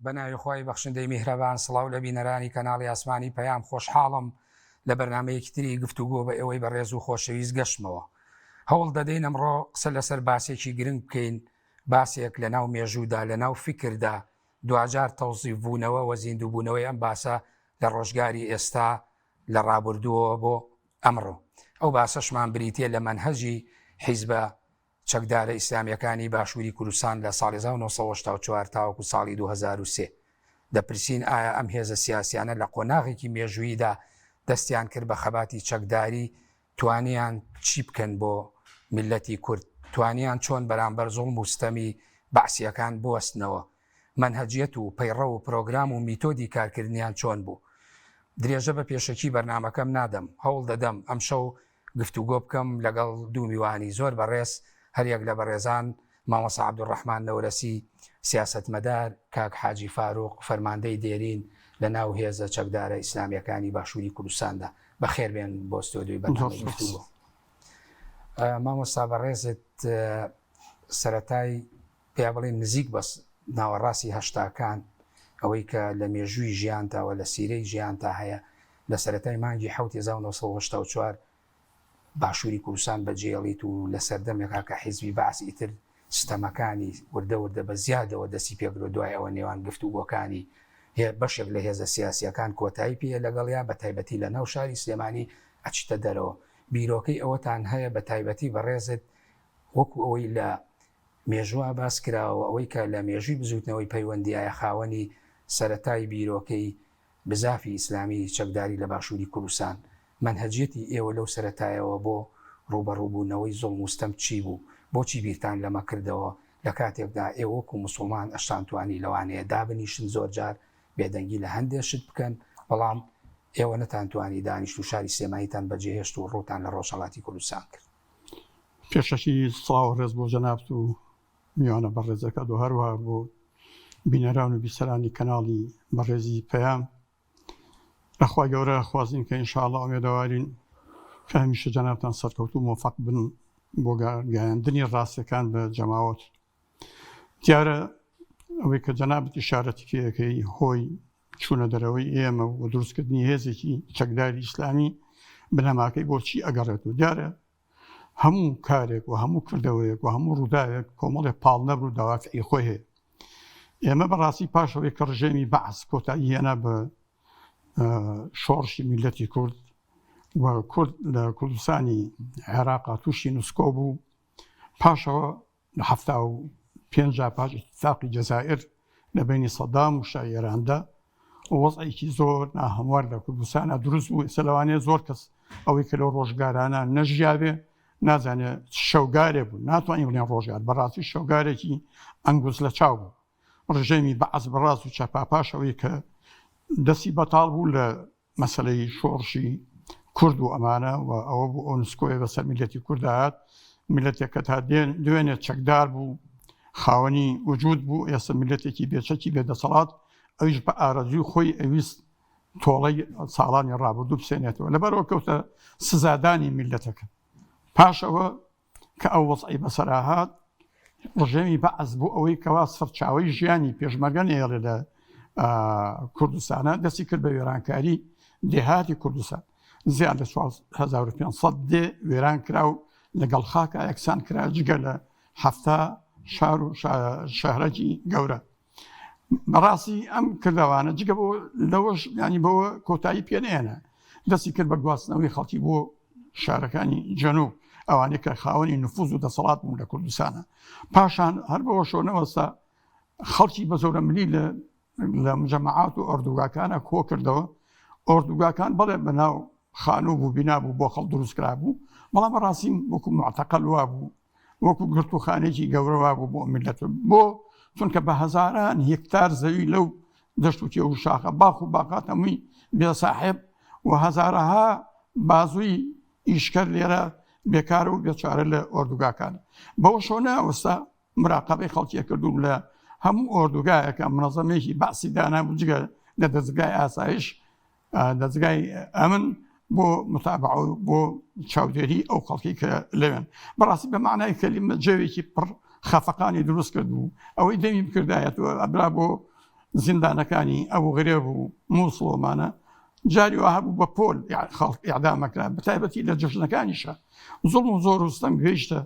بە ناوی خوای بەخشندەی میهرەبان سڵاو لە بینەرانی کەناڵی ئاسمانی پەیام خۆشحاڵم لە بەرنامەیەکی تری گفتوگۆ بە ئێوەی بەڕێز و خۆشەویست گەشتمەوە هەوڵ دەدەین ئەمڕۆ قسە لەسەر باسێکی گرنگ بکەین باسێک لە ناو مێژوودا لە ناو فیکردا دواجار تەوزیف بوونەوە و زیندووبوونەوەی ئەم باسە لە ڕۆژگاری ئێستا لە ڕابردووەوە بۆ ئەمڕۆ ئەو باسەشمان بریتیە لە مەنهەجی حیزبە چەکدارە ئیسلامیەکانی باشووری کوردستان لە ساڵی 1984 تاوەکو ساڵی 2003. دەپرسین ئایا ئەم هێزە سیاسیانە لە قۆناغێکی مێژووییدا دەستیان کرد بە خەباتی چەکداری توانیان چی بکەن بۆ میللەتی کورد؟ توانیان چۆن بەرامبەر زوڵم و ستەمی بەعسیەکان بوەستنەوە؟ مەنهەجیەت و پەیڕەو و پرۆگرام و میتۆدی کارکردنیان چۆن بوو؟ درێژە بە پێشەکی بەرنامەکەم نادەم، هەوڵ دەدەم ئەمشەو گفتوگۆ بکەم لەگەڵ دوو میوانی زۆر بەڕێز، هەریەک لە بەڕێزان مامۆستا عەبدولڕەحمان نەورەسی سیاسەتمەدار، کاک حاجی فاروق فەرماندەی دێرین لە ناو هێزە چەکدارە ئیسلامیەکانی باشووری کوردستاندا. بەخێر بێن بۆ ستۆدیۆی بەرنامەی گفتوگۆ. مامۆستا بەڕێزت سەرەتای پێیا بڵێین نزیک بە ناوەڕاستی هەشتاکان ئەوەی کە لە مێژووی ژیانتا و لە سیرەی ژیانتا هەیە لە سەرەتای مانگی حەوت 1984 باشووری کوردستان بەجێڵیت و لە سەردەمێکا کە حیزبی بەعس ئیتر ستەمەکانی وردە وردە بە زیادەوە دەستی پێکردو دوای ئەوە نێوان گفتوگۆکانی بەشێک لە هێزە سیاسیەکان کۆتایی پێیە لەگەڵیا بە تایبەتی لە ناو شاری سلێمانی ئەچیتە دەرەوە بیرۆکەی ئەوەتان هەیە بە تایبەتی بەڕێزت وەکو ئەوەی لە مێژووا باس کراوە و ئەوەی کە لە مێژووی بزووتنەوەی پەیوەندیایە خاوەنی سەرەتای بیرۆکەی بزافی ئیسلامی چەکداری لە باشووری کوردستان، مەنهەجیەتی ئێوە لەو سەرەتایەوە بۆ ڕووبەڕووبوونەوەی زوڵم و ستەم چی بوو؟ بۆچی بیرتان لەمە کردەوە لە کاتێکدا ئێوە وەکو موسوڵمان ئەشتانتوانی لەوانەیە دابنیشن زۆر جار بێدەنگی لە هەندێ شت بکەن بەڵام ئێوە نەتانتوانی دانیشت و شاری سلێمانیتان بەجێهێشت و ڕووتان لە ڕۆژهەڵاتی کوردستان کرد؟ پێشەکی سڵاو و ڕێز بۆ جەنابت و میوانە بەڕێزەکەت و هەروەها بۆ بینەران و بیسەرانی کەناڵی بەڕێزی پەیام لە خوای گەورە خوازین کە ان شاء اللە ئومێدەوارین کە هەمیشە جەنابتان سەرکەوتوو و مۆفەق بن بۆ گەیاندنی ڕاستیەکان بە جەماوەر. دیارە ئەوەی کە جەنابت ئیشارەتی پێ ئەکەی هۆی چوونە دەرەوەی ئێمە و دروستکردنی هێزێکی چەکداری ئیسلامی بنەماکەی بۆ چی ئەگەڕێت و دیارە هەموو کارێک و هەموو کردەوەیەک و هەموو ڕووداوێک کۆمەڵێک پاڵنەر و دەوافعی خۆی هەیە ئێمە بەڕاستی پاشەوەی کە ڕژێمی بەعس کۆتایی هێنا بە شۆڕشی میلەتی کورد و کورد لە کوردستانی عێراقا تووشی نسکۆ بوو پاشەوە لە 75 پاش ئیتفاقی جەزائیر لە بەینی سەدام و شای ئێراندا وەزعێکی زۆر ناهەموار لە کوردستانا دروست بوو ئێستا لەوانەیە زۆر کەس ئەوەی کە لەو ڕۆژگارانە نەژیاوێ نازانێ شەوگارێ بوو ناتوانین بڵێن ڕۆژگار بەڕاستی شەوگارێکی ئەنگوز لە چاو بوو ڕژێمی بەعس بەڕاست و چەپا پاش ئەوەی کە دەستی بەتاڵ بوو لە مەسەلەی شۆڕشی کورد و ئەمانە و ئەوە بوو ئەو نسکۆیە بەسەر میللەتی کوردا هات، میللەتێک کە تا دوێنێ چەکدار بوو، خاوەنی وجود بوو، ئێستا میللەتێکی بێ چەکی بێ دەسەڵات، ئەویش بە ئارەزووی خۆی ئەویست تۆڵەی ساڵانی ڕابردوو بسێنێتەوە، لەبەرئەوە کەوتە سزادانی میللەتەکە. پاش ئەوە کە ئەو وەزعەی بەسەرا هات، ڕژێمی بەعس بۆ ئەوەی کەوا سەرچاوەی ژیانی پێشمەرگە نەیەڵێ لە کوردستانە دەستی کرد بە وێرانکاری دێهاتی کوردستان زیاد لە 4500 دێ وێران کرا و لەگەڵ خاکا یەکسان کرا جگە لە هەفتا شار و شەهرەکی گەورە بەڕاستی ئەم کردەوانە جگە بۆ لەوەش ینی بەوە کۆتایی پێنێنە دەستی کرد بە گواستنەوەی خەڵکی بۆ شارەکانی جەنوب ئەوانەی کە خاوەنی نفوز و دەسەڵات بوون لە کوردستانە پاشان هەر بەوە شۆنەوەستا خەڵکی بە زۆرە ملی لە لە مجەمەعات و ئۆردوگاکانە کۆ کردەوە ئۆردوگاکان بەڵێ بەناو خانوو بوو بینا بوو بۆ خەڵ دروست کرا بوو بەڵام بەڕاستی وەکو معتەقەل وا بوو وەکو گرتوخانێکی گەورە وا بوو بۆ میللەت بۆ چونکە بە هەزاران هێکتار زەوی لەو دەشت و کێو و شاخە باخ و باخات هەمووی بێ ساحێب و هەزارەها بازووی ئیشکەر لێرە بێکار و بێچارە لە ئۆردوگاکان بەوەشەوە ناوەستا مراقەبەی خەڵکی ئەکرد و لە هەموو ئۆردوگایەکە منەزەمێکی بەعسی دانابوو جگە لە دەزگای ئاسایش دەزگای ئەمن بۆ متابعە و بۆ چاودێری ئەو خەڵکی کە لەوێن بەڕاستی بە معنای کەلیمە جەوێکی پڕ خەفەقانی دروست کرد بوو ئەوەی دەمی بکردایەتەوە ئەبرا بۆ. زیندانەکانی ئەبوغرێب و مووسڵ و ئەمانە جاری وا هەبوو بە پۆل خەڵک ئیعدام ئەکرا بەتایبەتی لە جەژنەکانیشا زوڵم و زۆر و ستەم گەیشتە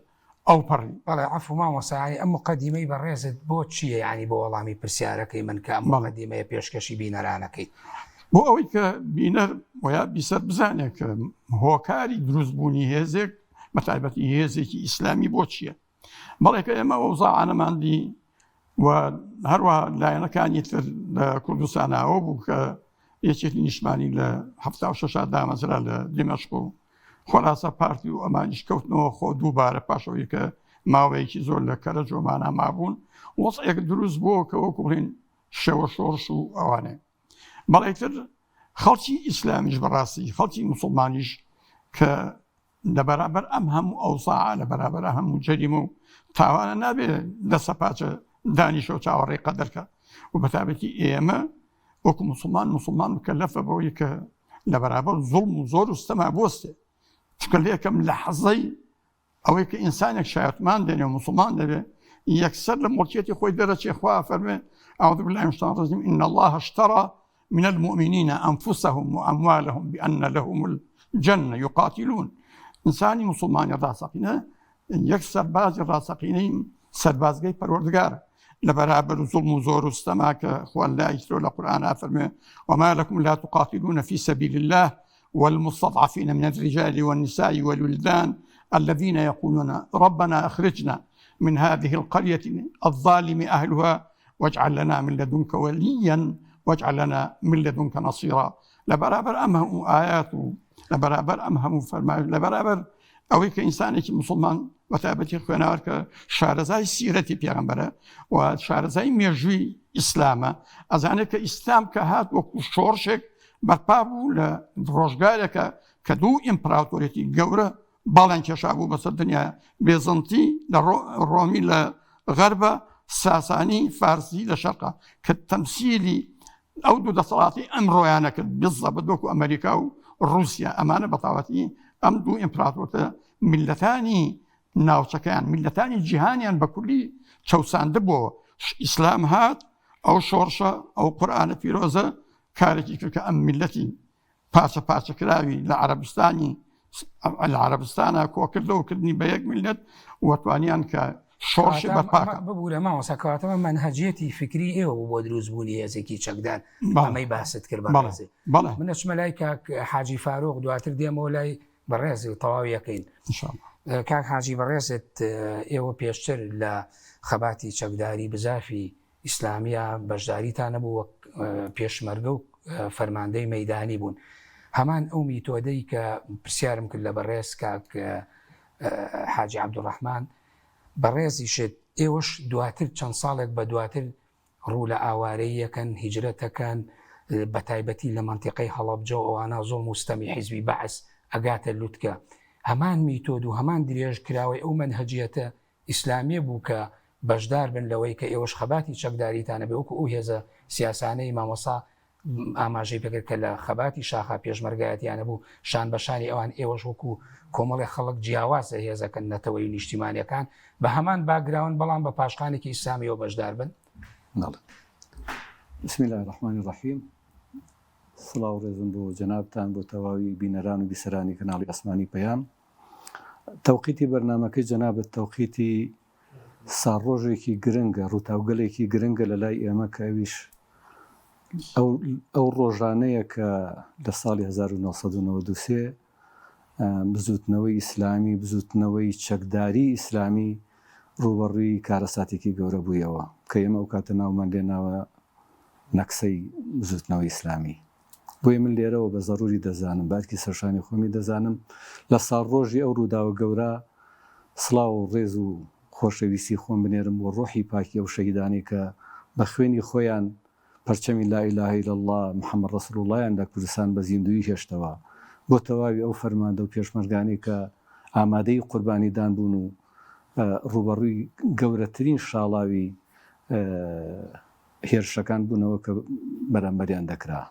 ئەوپەڕی. بەڵێ عەفو مامۆستا یانی ئەم موقەدیمەی بەڕێزت بۆ چییە یانی بۆ وەڵامی پرسیارەکەی من کە ئەم موقەدیمەیە پێشکەشی بینەرانەکەیت؟ بۆ ئەوەی کە بینەر ویا بیسەر بزانێت کە هۆکاری دروستبوونی هێزێک بەتایبەتی هێزێکی ئیسلامی بۆ چییە؟ بەڵێ کە ئێمە وەزعانەمان دی و هەروە لایەنەکانی تر لە کوردستانەوە بوو کە یەکێتی نیشتمانی لە 76 دامەزرا لە دیمەشق و خۆلاسە پارتی و ئەمانیش کەوتنەوە خۆ دووبارە پاشەوەی کە ماوەیەکی زۆر لە کەرە جۆمانە مابوون وەزعێک دروست بووە کە وەکو بڵین شێوە شۆڕش و ئەوانەیە بەڵێ تر خەڵکی ئیسلامیش بەڕاستی خەڵکی مسلمانیش کە لە بەرابەر ئەم هەموو ئەوزاعە لە بەرابەر هەموو جەریمە و تاوانە نابێ دەسە پاچە دانیشە و چاوەڕێی قەدەرکە و بەتابەتی ئێمە وەکو مسلمان مسلمان مکەلەفە بەوەی کە لە بەرابەر زوڵم و زۆر و ستەما بۆستێ چونکە لە یەکەم لەحەزەی ئەوەی کە ئینسانێک شایەتمان دێنێ و مسلمان دەبێ یەکسەر لە مڵکیەتی خۆی دەرەچێ خوا فەرمێ أعوذ بالله من الشيطان الرجيم إن الله اشترى من المؤمنین أنفسهم وأموالهم بأن لهم الجنة يقاتلون ئینسانی مسلمانی ڕاستەقینە یەک سەربازی ڕاستەقینەی سەربازگەی پەروەردگارە لە بەرابەر زوڵم و زۆر و ستەما کە خوا لای ترۆ لە قورئانا فەرموێ وما لكم لا تقاتلون في سبيل الله والمستضعفين من الرجال والنساء والولدان الذين يقولون ربنا أخرجنا من هذه القرية الظالم أهلها واجعل لنا من لدنك وليا واجعل لنا من لدنك نصيرا لە بەرابەر ئەم هەموو ئايات و لە بەرابەر ئەم هەموو فەرمایش لە بەرابەر ئەوەی کە ئینسانێکی مسلمان بەتایبەتی خوێنەوار کە شارەزای سیرەتی پێغەمبەرە و شارەزای مێژووی ئیسلامە ئەزانێت کە ئیسلام کە هات وەکو شۆڕشێک بەرپا بوو لە ڕۆژگارێکە کە دوو ئیمپراتۆریەتی گەورە باڵیان کێشابوو بەسەر دنیا بێزەنتی لە ڕۆمی لە غەربە ساسانی فارسی لە شەرقە کە تەمسیلی ئەو دوو دەسەڵاتی ئەمڕۆیانە کرد بزەبت وەکو ئەمریکا و رووسیا ئەمانە بەتاوەتی ئەم دوو ئیمپراتۆرتە میلەتانی ناوچەکەیان میلەتانی جیهانیان بە کولی چەساندبووەوە ئیسلام هات ئەو شۆڕشە ئەو قورآانە پیرۆزە کارێکی کرد کە ئەم میلەتی پارچە پارچە کراوی لە عەرەبستانی لە عەرەبستانە کۆکردەوە کردنی بە یەک میلەت و توانیان کە شۆڕشی بەرپاکە ببوورە مامۆستا کەواتەوە مەنهەجیەتی فکری ئێوە بوو بۆ دروستبوونی هێزێکی چەکدار ئەمەی باست کرد بەڕێزی بەڵێ من ئەچمە لای کاک حاجی فاروق دواتر دێمەوە لای بەڕێزی و تەواو یەکەین کاک حاجی بەڕێزت ئێوە پێشتر لە خەباتی چەکداری بزافی ئیسلامیە بەشداریتان هەبوو وەک پێشمەرگە و فەرماندەی مەیدانی بوون هەمان ئەو میتۆدەی کە پرسیارم کرد لە بەڕێز کاک حاجی عەبدوڕەحمان بەڕێزیشت ئێوەش دواتر چەند ساڵێک بە دواتر ڕوو لە ئاوارەییەکەن هیجرەتەکەن بە تایبەتی لە مەنتیقەی هەڵەبجە و ئەوانە زوڵم و ستەمی حیزبی بەعس ئەگاتە لوتکە هەمان میتۆد و هەمان درێژکراوەی ئەو مەنهەجیەتە ئیسلامیە بوو کە بەشدار بن لەوەی کە ئێوەش خەباتی چەکداریتان هەبێ وەکو ئەو هێزە سیاسانەی مامۆستا ئاماژەی پێکرد کە لە خەباتی شاخا پێشمەرگایەتیان هەبوو شان بە شانی ئەوان ئێوەش وەکو کۆمەڵێ خەڵک جیاواز لە هێزەکە نەتەوەی و نیشتیمانیەکان بە هەمان باکگراوند بەڵام بە پاشخانێکی ئیسلامیەوە بەشدار بن؟ بەڵێ. بسم اللە الرحمن الرحیم سڵاو ڕێزم بۆ جەنابتان بۆ تەواوی بینەران و بیسەرانی کەناڵی ئاسمانی پەیام تەوقیتی بەرنامەکەی جەنابت تەوقیتی ساڵڕۆژێکی گرنگە، ڕووتاوگەلێکی گرنگە لە لای ئێمە کە ئەویش ئەو ڕۆژانەیە کە لە ساڵی 1993 بزووتنەوەی ئیسلامی، بزووتنەوەی چەکداری ئیسلامی ڕووبەڕووی کارەساتێکی گەورە بوویەوە کە ئێمە ئەو کاتە ناومان لێ ناوە نەکسەی بزووتنەوەی ئیسلامی. بۆیە من لێرەوە بە زەروری دەزانم، بە ئەرکی سەرشانی خۆمی دەزانم لە ساڵڕۆژی ئەو ڕووداوە گەورە سڵاو و ڕێز و خۆشەویستی خۆم بنێرم بۆ ڕۆحی پاکی ئەو شەهیدانەی کە بە خوێنی خۆیان پەرچەمی لا الە الا اللە محمد رسول اللە یان لە کوردستان بە زیندوویی هێشتەوە، بۆ تەواوی ئەو فەرماندە و پێشمەرگانەی کە ئامادەی قوربانیدان بوون و ڕووبەڕووی گەورەترین شاڵاوی هێرشەکان بوونەوە کە بەرامبەریان دەکرا.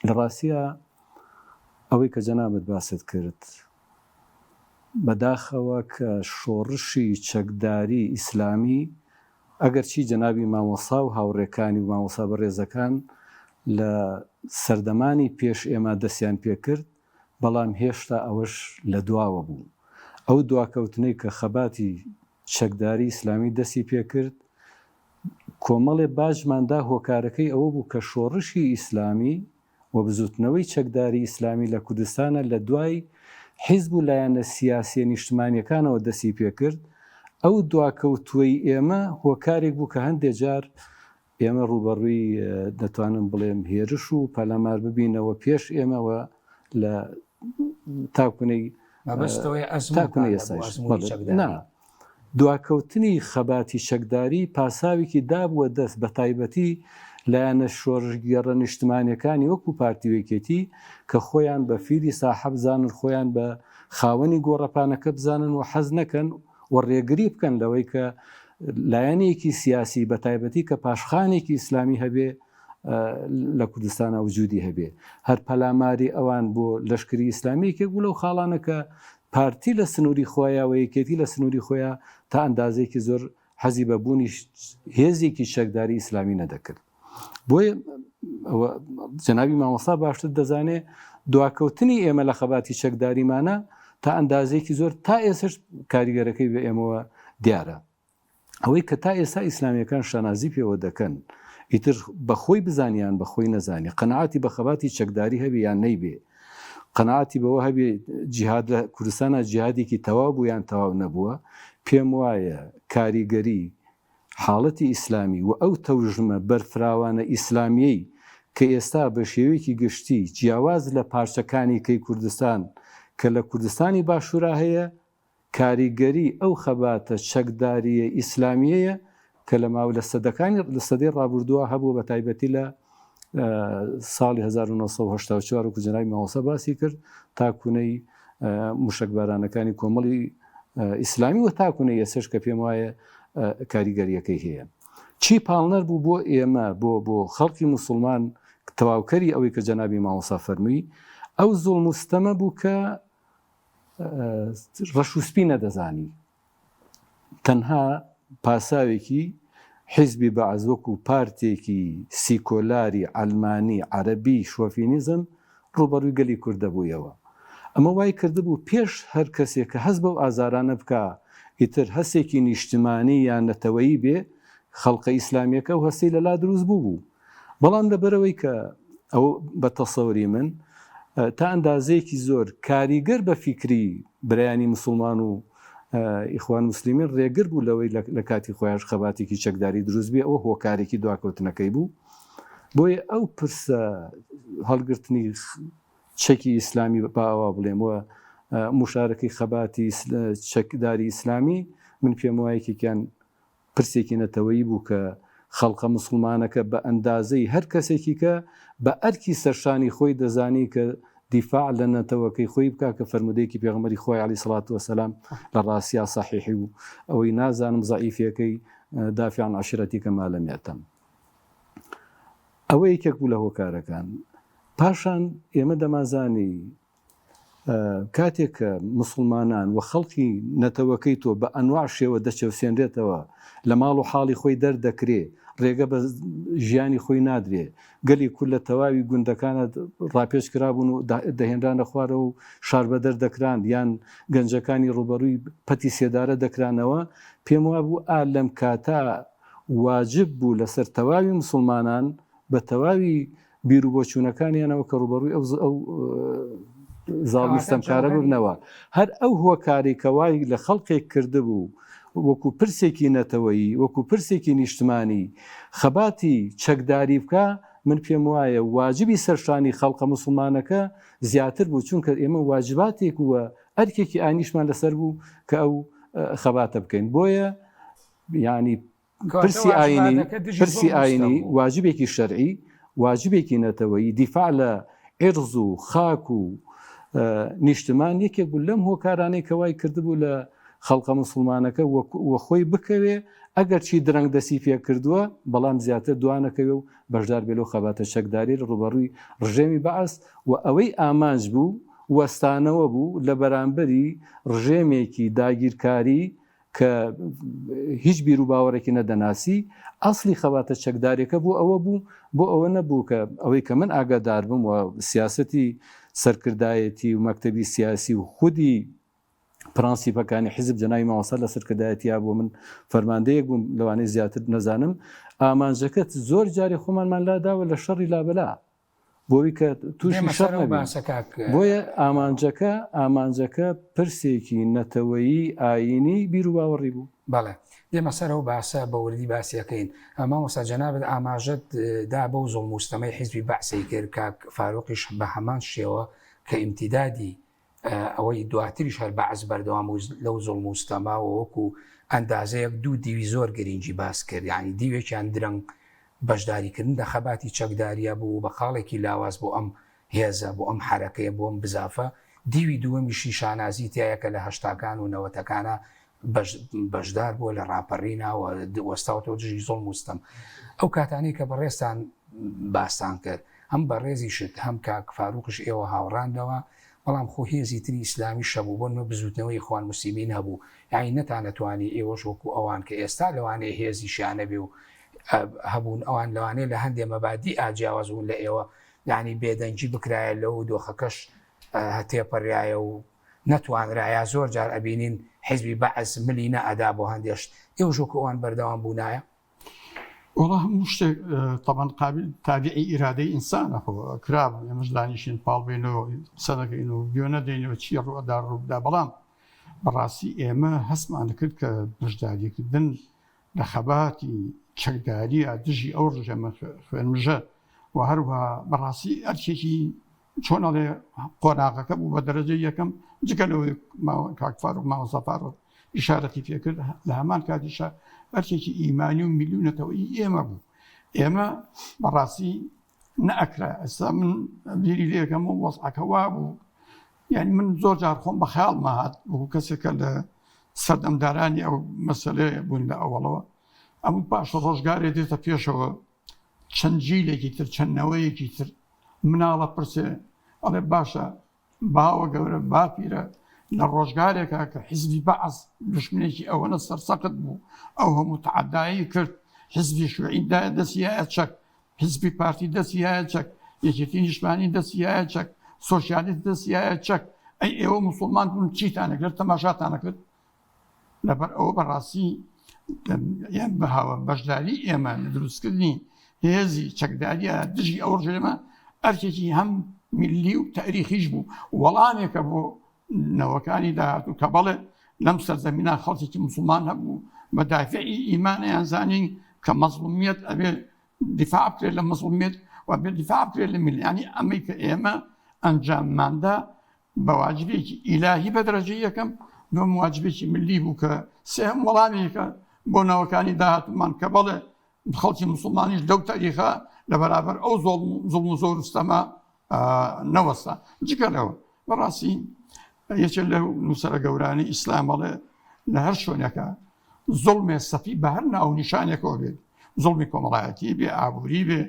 لە ڕاستیا ئەوەی کە جەنابت باست کرد بەداخەوە کە شۆڕشی چەکداری ئیسلامی. ئەگەرچی جەنابی مامۆستا و هاوڕێکانی و مامۆستا بەڕێزەکان لە سەردەمانی پێش ئێمە دەستیان پێکرد، بەڵام هێشتا ئەوەش لە دواوە بوو. ئەو دواکەوتنەی کە خەباتی چەکداری ئیسلامی دەستی پێکرد، کۆمەڵێ باجمان دا، هۆکارەکەی ئەوە بوو کە شۆڕشی ئیسلامی و بزوتنەوەی چەکداری ئیسلامی لە کوردستانا لە دوای حیزب و لایەنە سیاسیە نیشتمانیەکانەوە دەستی پێکرد، ئەو دواکەوتوەی ئێمە هۆکارێک بوو کە هەندێ جار ئێمە ڕووبەڕووی دەتوانم بڵێم هێرش و پەلامار ببینەوە پێش ئێمە و لە تاکونەی تاکونەی ئێستاش نا دواکەوتنی خەباتی چەکداری پاساوێکی دابووە دەست بە تایبەتی لایەنە شۆڕشگێڕە نیشتمانیەکانی وەکو پارتی و یەکێتی کە خۆیان بە فیلی ساحەب بزانن خۆیان بە خاوەنی گۆڕەپانەکە بزانن و حەز نەکەن و ڕێگری بکەن لەوەی کە لایەنێکی سیاسی بە تایبەتی کە پاشخانێکی ئیسلامی هەبێ لە کوردستانە وجودی هەبێ هەر پەلاماری ئەوان بۆ لەشکری ئیسلامی یەکێک بوو لەو خاڵانە کە پارتی لە سنووری خۆیان و یەکێتی لە سنووری خۆیان تا ئەندازێکی زۆر حەزی بە بوونی هێزێکی چەکداری ئیسلامی نەدەکرد بۆیە جەنابی مامۆستا باشتر دەزانێ دواکەوتنی ئێمە لە خەباتی چەکداریمانە تا ئەندازێکی زۆر تا ئێسش کاریگەرەکەی بە ئێمەوە دیارە ئەوەی کە تا ئێستا ئیسلامیەکان شانازی پێوە دەکەن ئیتر بەخۆی بزانیان بەخۆی نەزانی قەنەعاتی بە خەباتی چەکداری هەبێ یان نەیبێ قەنەعاتی بەوە هەبێ جیهاد لە کوردستانە جیهادێکی تەواو بوو یان تەواو نەبووە پێم وایە کاریگەری حاڵەتی ئیسلامی و ئەو تەوژمە بەرفراوانە ئیسلامیەی کە ئێستا بە شێوەیەکی گشتی جیاواز لە پارچەکانی کەی کوردستان کە لە کوردستانی باشوورا هەیە کاریگەری ئەو خەباتە چەکدارییە ئیسلامییەیە کە لە ماوە لە سەدەکانی لە سەدەی ڕابردووە هەبووە بە تایبەتی لە ساڵی 1984 وەکو جەنابی مامۆستا باسی کرد تا کونەی موشەکبارانەکانی کۆمەڵی ئیسلامی و تا کونەی ئێستاش کە پێم وایە کاریگەریەکەی هەیە چی پاڵنەر بوو بۆ ئێمە بۆ بۆ خەڵکی موسڵمان تەواوکەری ئەوەی کە جەنابی مامۆستا فەرمووی ئەو زوڵم و ستەمە بوو کە ڕەش و سپی نەدەزانی تەنها پاساوێکی حیزبی بەعس وەکو پارتێکی سیکۆلاری عەلمانی عەرەبی شۆفینیزم ڕووبەڕووی گەلی کورد دەبوویەوە. ئەمە وای کردبوو پێش هەر کەسێک کە هەست بەو ئازارانە بکا ئیتر هەستێکی نیشتمانی یان نەتەوەیی بێ خەڵقە ئیسلامیەکە ئەو هەستەی لەلا دروست بووبوو. بەڵام لەبەرئەوەی کە ئەو بە تەسەوری من تا ئەندازەیەکی زۆر کاریگەر بە فیکری برایانی مسوڵمان و ئیخوان موسلیمین ڕێگر بوو لەوەی لە کاتی خۆیش خەباتێکی چەکداری دروست بێ ئەوە هۆکارێکی دواکەوتنەکەی بوو بۆیە ئەو پرسە هەڵگرتنی چەکی ئیسلامی با ئەوا بڵێم و مشارەکەی خەباتی چەکداری ئیسلامی من پێم وایە یەکێکیان پرسێکی نەتەوەیی بوو کە خەڵقە موسڵمانەکە بە ئەندازەی هەر کەسێکی کە بە ئەرکی سەرشانی خۆی دەزانی کە دیفاع لە نەتەوەکەی خۆی بکا کە فەرموودەیەکی پێغەمبەری خوای عەلەیهی سڵات وەسەلام لە ڕاستیا سەحیحی و ئەوەی نازانم زەعیفیەکەی دافع عن عشیرتک ما لم یأتم ئەوە یەکێک بوو لە هۆکارەکان پاشان ئێمە دەمانزانی کاتێک کە موسڵمانان و خەڵکی نەتەوەکەی تۆ بە ئەنواع شێوە دەچەوسێنرێتەوە، لە ماڵ و حاڵی خۆی دەردەکرێ، ڕێگە بە ژیانی خۆی نادرێ، گەلی کورد لە تەواوی گوندەکانە ڕاپێچ کرابوون و دەهێنرانە خوارەوە و شاربەدەر دەکران یان گەنجەکانی ڕووبەڕووی پەتی سێدارە دەکرانەوە، پێم وابوو ئا لەم کاتە واجب بوو لەسەر تەواوی موسڵمانان بە تەواوی بیروبۆچوونەکانیانەوە کە ڕووبەڕووی ئەو ئەو زاڵم و ستەمکارە ببنەوە. هەر ئەو هۆکارەی کە وای لە خەڵکێک کردبوو وەکوو پرسێکی نەتەوەیی، وەکوو پرسێکی نیشتمانی خەباتی چەکداری بکا، من پێم وایە واجبی سەرشانی خەڵقە موسڵمانەکە زیاتر بوو، چونکە ئێمە واجباتێک و ئەرکێکی ئاینیشمان لەسەر بوو کە ئەو خەباتە بکەین. بۆیە یانی پرسی ئاینی پرسی ئاینی واجبێکی شەرعی واجبێکی نەتەوەیی دیفاع لە عرض و خاک و نیشتمان یەکێک بوو لەم هۆکارانەی کە وای کردبوو لە خەڵقە مسلمانەکە وەخۆی بکەوێ ئەگەر چی درەنگ دەسی پێ کردووە بەڵام زیاتر دوانەکەوێ و بەشدار بێ لەو خەباتە چەکداری لە ڕوبەڕووی ڕژێمی بەعس و ئەوەی ئامانج بوو وەستانەوە بوو لە بەرامبەری ڕژێمێکی داگیرکاری. کە هیچ بیر و باوەڕێکی نەدەناسی، ئەسڵی خەباتە چەکدارێکە بۆ ئەوە بوو، بۆ ئەوە نەبوو کە ئەوەی کە من ئاگادار بم و سیاسەتی سەرکردایەتی و مەکتەبی سیاسی و خودی پرەنسیپەکانی حیزب جەنابی مامۆستا لە سەرکردایەتیا بوو من فەرماندەیەک بووم لەوانەیە زیاتر نەزانم ئامانجەکەت زۆر جارێ خۆمانمان لاداوە لە شەڕی لابەلا بۆی کە تووشی شەڕ نەبین بۆیە ئامانجەکە ئامانجەکە پرسێکی نەتەوەیی ئایینی بیروباوەڕی بوو. بەڵێ دێمە سەر ئەو باسە بە وردی باسی ئەکەین. مامۆستا جەنابت ئاماژەت دا بەو زوڵم و ستەمەی حیزبی بەعسەی کرد، کاک فاروقیش بە هەمان شێوە کە ئیمتیدادی ئەوەی دواتریش هەر بەعس بەردەوام بوو لەو زوڵم و ستەمە و وەکو ئەندازەیەک دوو دیوی زۆر گرینگی باس کرد یانی دیوێکیان درەنگ بەشداریکردن لە خەباتی چەکداریە بوو بە خاڵێکی لاواز بۆ ئەم هێزە بۆ ئەم حەرەکەیە بۆ ئەم بزافە دیوی دووەمیشی شانازی تیایە کە لە هەشتاکان و نەوەتەکانا بەشدار بووە لە ڕاپەڕینا و وەستاوەتەوە دژی زوڵم و ستەم. ئەو کاتانەی کە بەڕێزتان باستان کرد هەم بەڕێزیشت هەم کاک فاروقیش ئێوە هاوڕان لەوە، بەڵام خۆ هێزی تری ئیسلامیش هەبوو بۆ نمونە بزووتنەوەی ئیخوان موسلیمین هەبوو یانی نەتانەتوانی ئێوەش وەکو ئەوان کە ئێستا لەوانەیە هێزیشیان نەبێ و هەبوون ئەوان لەوانەیە لە هەندێ مەبادیئا جیاواز بوون لە ئێوە یانی بێدەنگی بکرایە لەو دۆخەکەش تێپەریایە و نەتوانرایە زۆر جار ئەبینین حیزبی بەعس ملی نە ئەدا بۆ هەندێ شت ئێوەش وەکو ئەوان بەردەوام بوونایە؟ وەڵا هەموو شتێک تەبەن قابل تابعی ئیرادەی ئینسانە خۆ کرابوو ئێمەش دانیشین پاڵ بینەوە قسە نەکەین و گوێ نەدەینەوە چی ڕوئەدا ڕووبدا بەڵام بەڕاستی ئێمە هەستمان کرد کە بەشداریکردن لە خەباتی چەکداریە دژی ئەو ڕژێمە خوێنمژە و هەروەها بەڕاستی ئەرکێکی چۆن ئەڵێ قۆناغەکە بوو بە دەرەجەی یەکەم جگە لەوەی کاک فاروق مامۆستا فاروق ئیشارەتی پێکرد لە هەمان کاتیشا ئەرکێکی ئیمانی و میلی و نەتەوەیی ئێمە بوو ئێمە بەڕاستی نەئەکرا ئێستا من بیری لێکەم و وەزعەکە وا بوو یعنی من زۆر جار خۆم بە خەیاڵما هات وەکو کەسێکە لە سەردەمدارانی ئەو مەسەلەیە بوون لە ئەوەڵەوە ئەم پاشە ڕۆژگارێ دێتە پێشەوە چەند جیلێکی تر چەند نەوەیەکی تر مناڵە پرسێ ئەڵێ باشە باوە گەورە باپیرە لە ڕۆژگارێکا کە حیزبی بەعس دوشمنێکی ئەوەنە سەرسەخت بوو ئەو هەموو تەعەدایی کرد حیزبی شوعی دایە دەستی یایە چەک حیزبی پارتی دەستی یایە چەک یەکێتی نیشتمانی دەستی یایە چەک سۆسیالیست دەستی یایە چەک ئەی ئێوە موسڵمان بوون چیتانە کرد تەماشاتانە کرد لەبەر ئەوە بەڕاستی بەهاوە بەشداری ئێمە لە دروستکردنی هێزی چەکداریە دژی ئەو ڕژێمە ئەرکێکی هەم میللی و تاریخیش بوو وەڵامێکە بۆ نەوەکانی داهاتوو کە بەڵێ لەم سەرزەمینە خەڵکێکی مسلمان هەبوو بە دافعی ئیمانیان زانی کە مەزڵومیەت ئەبێ دیفاع بکرێت لە مەزڵومیەت و بێ دیفاع بکرێت لە میلیانی ئەمەی کە ئێمە ئەنجامماندا بە واجبێکی ئیلاهی بە دەرەجەی یەکەم، دووەم واجبێکی ملی بوو کە سێهەم وەڵامێکە بۆ نەوەکانی داهاتوومان کە بەڵێ خەڵکی موسڵمانیش لەو تاریخە لە بەرابەر ئەو زوڵم و زۆر و ستەمە نەوەستا. جگە لەوە بەڕاستی یەکێک لەو نووسەرە گەورانەی ئیسلام ئەڵێ لە هەر شوێنێکە زوڵمێ سەفی بە هەر ناو و نیشانێکەوە بێت، زوڵمی کۆمەڵایەتی بێ، ئابووری بێ،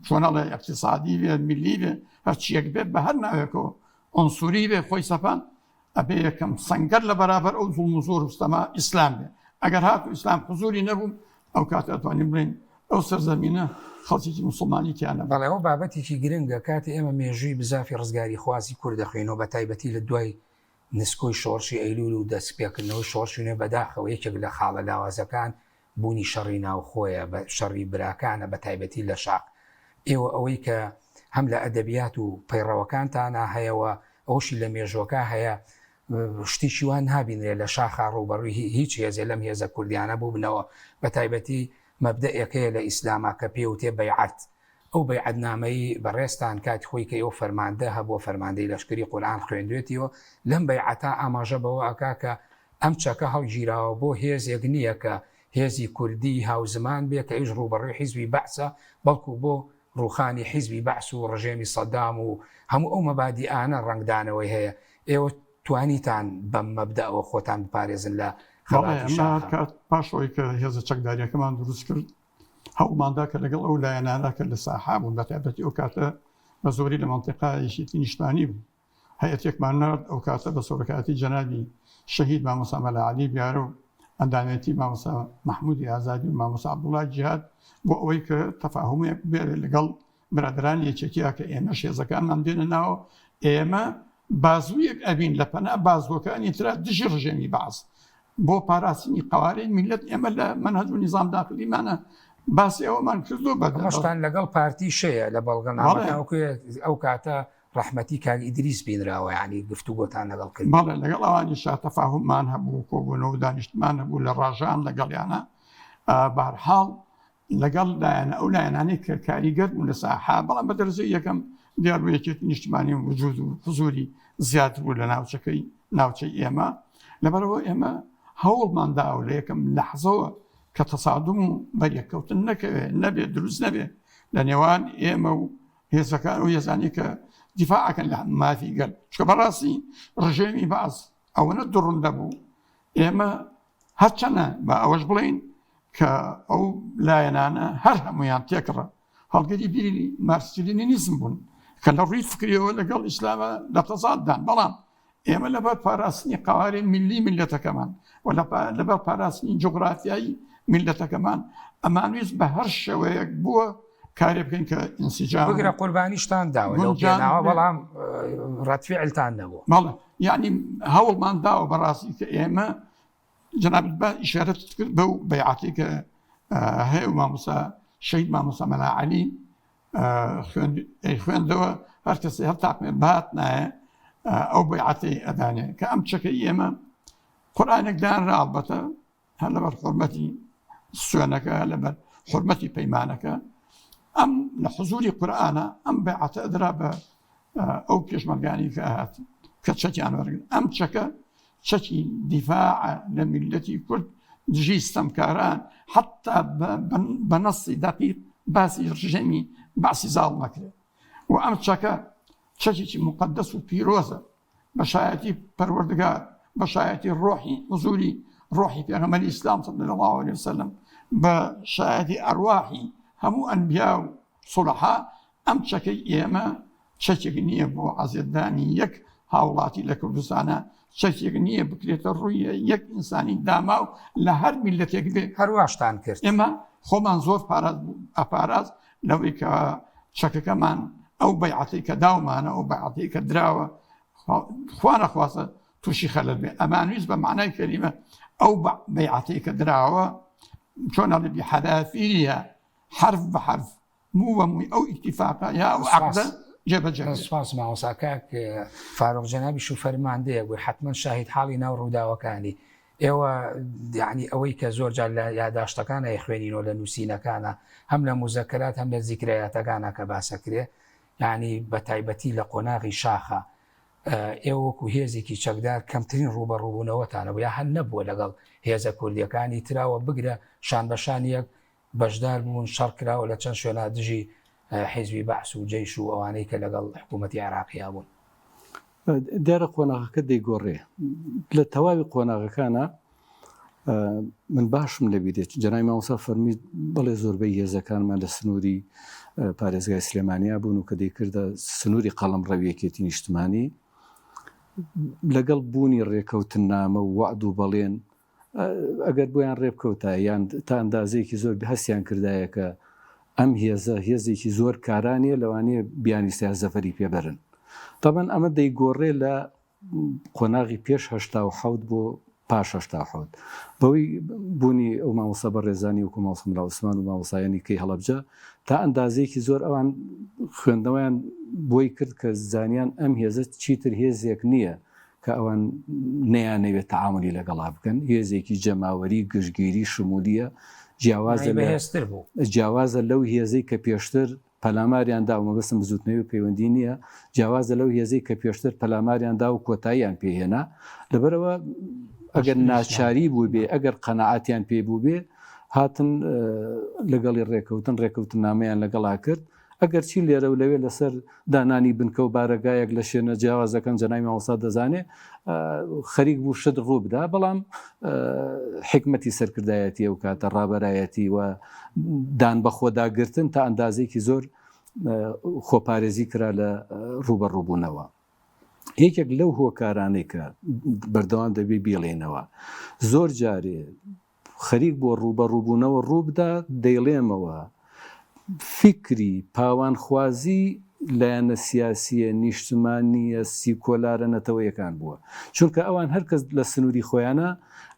چۆن ئەڵێ اقتصادی بێ ملی بێ هەرچیەک بێت بە هەر ناوێکەوە ئۆنسوری بێ خۆی سەپان ئەبێ یەکەم سەنگەر لە بەرابەر ئەو زوڵم و زۆر و ستەما ئیسلام بێ ئەگەر هاتو ئیسلام حزوری نەبوو ئەو کاتە ئەتوانین بڵێین ئەو سەرزەمینە خەڵکێکی موسڵمانی تیا نەبوو. بەڵێ ئەوە بابەتێکی گرنگە کاتێ ئێمە مێژووی بزافی ڕزگاریخوازی کورد دەخوێنەوە بە تایبەتی لە دوای نسکۆی شۆڕشی ئەیلول و دەستپێکردنەوەی شۆڕشی نوێ بەداخەوە یەکێک لە خاڵە لاوازەکان بوونی شەڕی ناوخۆیە، بە شەڕی براکانە بە تایبەتی لە شاخ. ئێوە ئەوەی کە هەم لە ئەدەبیات و پەیڕەوەکانتانا هەیە و ئەوەشی لە مێژووەکا هەیە شتێکی وا نابینرێ لە شاخا ڕووبەڕووی هیچ هێزێ لەم هێزە کوردیانە بووبنەوە بە تایبەتی مەبدەئێک هەیە لە ئیسلاما کە پێی وتێ بەیعەت ئەو بەیعەتنامەی بەڕێزتان کاتی خۆی کە ئێوە فەرماندە هەبووە فەرماندەی لەشکری قورئان خوێندوێتیەوە لەم بەیعەتە ئاماژە بەوە ئەکا کە ئەم چەکە هەڵگیراوە بۆ هێزێک نییە کە هێزی کوردی هاوزمان بێ کە ئەویش ڕووبەڕووی حیزبی بەعسە بەڵکو بۆ ڕووخانی حیزبی بەعس و ڕژێمی سەدام و هەموو ئەو مەبادیئانە ڕەنگدانەوەی هەیە ئێوە توانیتان بەم مەبدەئەوە خۆتان بپارێزن لە بەڵێ خەباتی ئەمە شاخە؟ کات پاش ئەوەی کە هێزە چەکداریەکەمان دروست کرد هەوڵماندا کە لەگەڵ ئەو لایەنانە کە لە ساحە بوون بە تایبەتی ئەو کاتە بە زۆری لە مەنتیقە یەکێتی نیشتمانی بوو هەیئەتێکمان نارد ئەو کاتە بە سەرۆکایەتی جەنابی. شەهید مامۆستا مەلا عەلی بیارە و ئەندامێتی مامۆستا مەحمودی ئازادی و مامۆستا عەبدوڵای جیهاد بۆ ئەوەی کە تەفاهومێک بێت لەگەڵ برادەرانی یەکێتیە کە ئێمەش هێزەکانمان دێنە ناوە ئێمە بازوویەک ئەبین لە پەنا بازووەکانی ترا دژی ڕژێمی بەعس بۆ پاراستنی قەوارەی میللەت ئێمە لە مەنهەج و نیزام داخلیمانە باسی ئەوەمان کردو بە ئەمەشتان لەگەڵ پارتی شەیە لە بەڵگەنامەکە ئەو کاتە ڕەحمەتی کاک ئیدریس بینراوە یعنی گفتوگۆتان لەگەڵ کرد بەڵێ لەگەڵ ئەوانیشا تەفاهممان هەبوو کۆبوونەوە و دانیشتمان هەبوو لە ڕاژان لەگەڵیانە بەهەرحاڵ لەگەڵ لایەنە ئەو لایەنانەی کە کاریگەر بوون لە ساحە، بەڵام بە دەرەجەی یەکەم دیار بوو یەکێتی نیشتمانی و وجود و حزوری زیاتر بوو لە ناوچەکەی ناوچەی ئێمە، لەبەرئەوە ئێمە هەوڵمان داوە لە یەکەم لەحزەوە کە تەسادوم و بەریەککەوتن نەکەوێ نەبێ دروست نەبێ لە نێوان ئێمە و هێزەکان و هێزانی کە دیفاعەکەن لە مافی گەل، چونکە بەڕاستی ڕژێمی بەعس ئەوەنە دڕندە بوو ئێمە هەرچەنە با ئەوەش بڵێین کە ئەو لایەنانە هەر هەمویان تێکڕە هەڵگری بیری مارکسی لینینیزم بوون کە لە ڕووی فکریەوە لەگەڵ ئیسلامە لە تەزاددان بەڵام ئێمە لەبەر پاراستنی قوارەی میللی میللەتەکەمان و لەبەر پاراستنی جوگرافیایی میللەتەکەمان ئەمانویست بە هەر شێوەیەک بووە کارێ بکەین کە ئینسجام بگرە قوربانیشتان داوە لەو پێناوە بەڵام ڕەتفعلتان نەبوو. بەڵێ یعنی هەوڵمان داوە بەڕاستی کە ئێمە جەنابت بە ئیشارەت کرد بەو بەیعەتی کە هەیە و مامۆستا شەهید مامۆستا مەلا عەلی خوێندەوە هەر کەسێ هەر تاقمێ بات نایە ئەو بەیعەتەی ئەدانێ کە ئەم چەکەی ئێمە قورئانێک دانرا ئەڵبەتە هەر لەبەر حرمەتی سوێنەکە لەبەر حرمەتی پەیمانەکە ئەم لە حزوری قورئانە ئەم بەیعەتە ئەدرا بە ئەو پێشمەرگانی کە هات کە چەکیان وەرگرت ئەم چەکە چەکی دیفاع لە میلەتی کورد دژی ستەمکاران حتا بە نەسی دەقیق باسی ڕژێمی باسی زاڵ نەکرێت و ئەم چەکە چەکێکی مقدس و پیرۆزە بە شایەتی پەروەردگار بە شایەتی ڕۆحی حزوری ڕۆحی پێغەمبەری ئیسلام صلی الله علیه وسلم بە شایەتی ئەرواحی هەموو ئەنبیا و سوڵحا ئەم چەکەی ئێمە چەکێک نییە بۆ عەزێتدانی یەک هاوڵاتی لە کوردستانە چەکێک نییە بکرێتە ڕووی یەک ئینسانی داماو لە هەر میلەتێک بێ هەرواشتان کرد ئێمە خۆمان زۆر پاراز ئەپاراز لەوەی کە چەکەکەمان ئەو بەیعەتەی کە داومانە ئەو بەیعەتەی کە دراوە خوا نەخواستە تووشی خەلەل بێ ئەمانویست بە معنای کەلیمە ئەو بەیعەتەی کە دراوە چۆن ئەڵێ بحەذافیریها حرف بە حرف موو بە مووی ئەو ئیتیفاقە یا ئەو عەقدە جێبەجێ کرێت. سوپاس مامۆستا کاک فاروق جەنابیش و فەرماندەیەک بووی حەتمەن شاهید حاڵی ناو ڕووداوەکانی ئێوە یعنی ئەوەی کە زۆر جار لە یاداشتەکانە خوێنینەوە لە نووسینەکانە هەم لە موزەکەرات هەم لە زیکرەیاتەکانە کە باسەکرێ یعنی بە تایبەتی لە قۆناغی شاخە ئێوە وەکو هێزێکی چەکدار کەمترین ڕووبەڕووبوونەوەتانە بوو یا هەر نەبووە لەگەڵ هێزە کوردیەکانی تراوە بگرە شان بە شان یەک بەشدار بوون، شەڕ کراوە لە چەند شوێنا دژی حیزبی بەعس و جەیش و ئەوانەی کە لەگەڵ حکوومەتی عێراقیا بوون. دیارە قۆناغەکە دەیگۆڕێ. لە تەواوی قۆناغەکانا من باشم لەبیرێت جەنابی مامۆستا فەرمی بەڵێ زۆربەی هێزەکانمان لە سنووری پارێزگای سلێمانیا بوون و کە دەیکردە سنووری قەڵەمڕەوی یەکێتی نیشتمانی لەگەڵ بوونی ڕێکەوتننامە و وەعد و بەڵێن ئەگەر بۆیان ڕێ بکەوتایە یان تا ئەندازەیەکی زۆر هەستیان کردایە کە ئەم هێزە هێزێکی زۆر کارا نییە لەوانەیە بیانویستایە زەفەری پێ بەرن. تەبعەن ئەمە دەیگۆڕێ لە قۆناغی پێش 87 بۆ پاش 87 بەوەی بوونی ئەو مامۆستا بەڕێزانی وەکو مامۆستا مەلا عوسمان و مامۆستایانی کەی هەڵەبجە تا ئەندازەیەکی زۆر ئەوان خوێندنەوەیان بۆی کرد کە زانیان ئەم هێزە چیتر هێزێک نییە کە ئەوان نەیانەوێت تەعامولی لەگەڵا بکەن، هێزێکی جەماوەری گشتگیری شمولیە، جیاوازە لە بەهێزتر بوو. جیاوازە لەو هێزەی کە پێشتر پەلاماریان دا و مەبەستم بزووتنەوەی پەیوەندی نییە، جیاوازە لەو هێزەی کە پێشتر پەلاماریان دا و کۆتاییان پێ هێنا، لەبەرئەوە ئەگەر ناچاری بووبێ، ئەگەر قەناعەتیان پێی بووبێ، هاتن لەگەڵی ڕێکەوتن، ڕێکەوتننامەیان لەگەڵا کرد، ئەگەرچی لێرە و لەوێ لەسەر دانانی بنکە و بارەگایەک لە شوێنە جیاوازەکان جەنابی مامۆستا دەزانێ خەریک بوو شت ڕوو بدا بەڵام حکمەتی سەرکردایەتی ئەو کاتە ڕابەرایەتی و دان بەخۆداگرتن تا ئەندازێکی زۆر خۆپارێزی کرا لە ڕووبەڕووبوونەوە. یەکێک لەو هۆکارانەی کە بەردەوام دەبێ بیڵێینەوە زۆر جارێ خەریک بووە ڕووبەڕووبوونەوە ڕووبدا، دەیڵێمەوە فیکری پاوانخوازی لایەنە سیاسییە نیشتمانییە سیکۆلارە نەتەوەیەکان بووە. چونکە ئەوان هەر کەس لە سنووری خۆیانا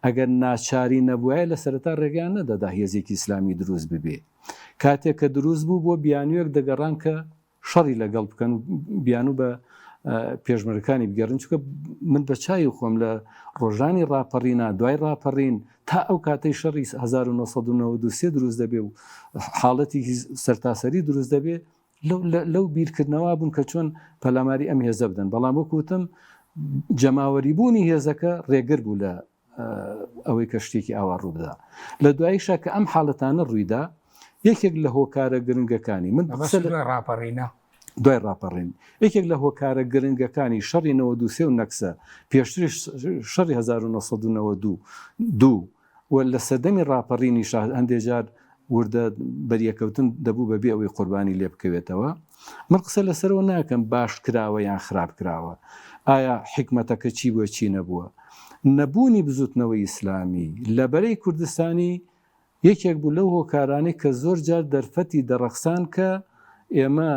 ئەگەر ناچاری نەبوایە لە سەرەتا ڕێگەیان نەدەدا هێزێکی ئیسلامی دروست ببێ. کاتێک کە دروست بوو بۆ بیانوویەک دەگەڕان کە شەڕی لەگەڵ بکەن و بیانوو بە پێشمەرگەکانی بگێڕن چونکە من بە چاوی خۆم لە ڕۆژانی ڕاپەڕینا دوای ڕاپەڕین تا ئەو کاتەی شەڕی 1993 دروست دەبێ و حاڵەتێکی سەرتاسەری دروست دەبێ لەو بیرکردنەوە بوون کە چۆن پەلاماری ئەم هێزە بدەن بەڵام وەکوتم جەماوەری بوونی هێزەکە ڕێگر بوو لە ئەوەی کە شتێکی ئاوا ڕووبدا لە دواییشا کە ئەم حاڵەتانە ڕوویدا یەکێک لە هۆکارە گرنگەکانی من دوای ڕاپەڕینە دوای ڕاپەڕین یەکێک لە هۆکارە گرنگەکانی شەڕی 93 و نەکسە پێشتریش شەڕی 1992 و لە سەردەمی ڕاپەڕینی شا هەندێ جار وردە بەریەکەوتن دەبوو بەبێ ئەوەی قوربانی لێ بکەوێتەوە. من قسە لەسەرەوە ناکەم باش کراوە یان خراپ کراوە، ئایا حیکمەتەکە چی بووە چی نەبووە. نەبوونی بزوتنەوەی ئیسلامی لە بەرەی کوردستانی یەکێک بوو لەو هۆکارانەی کە زۆر جار دەرفەتی دەڕەخسان کە ئێمە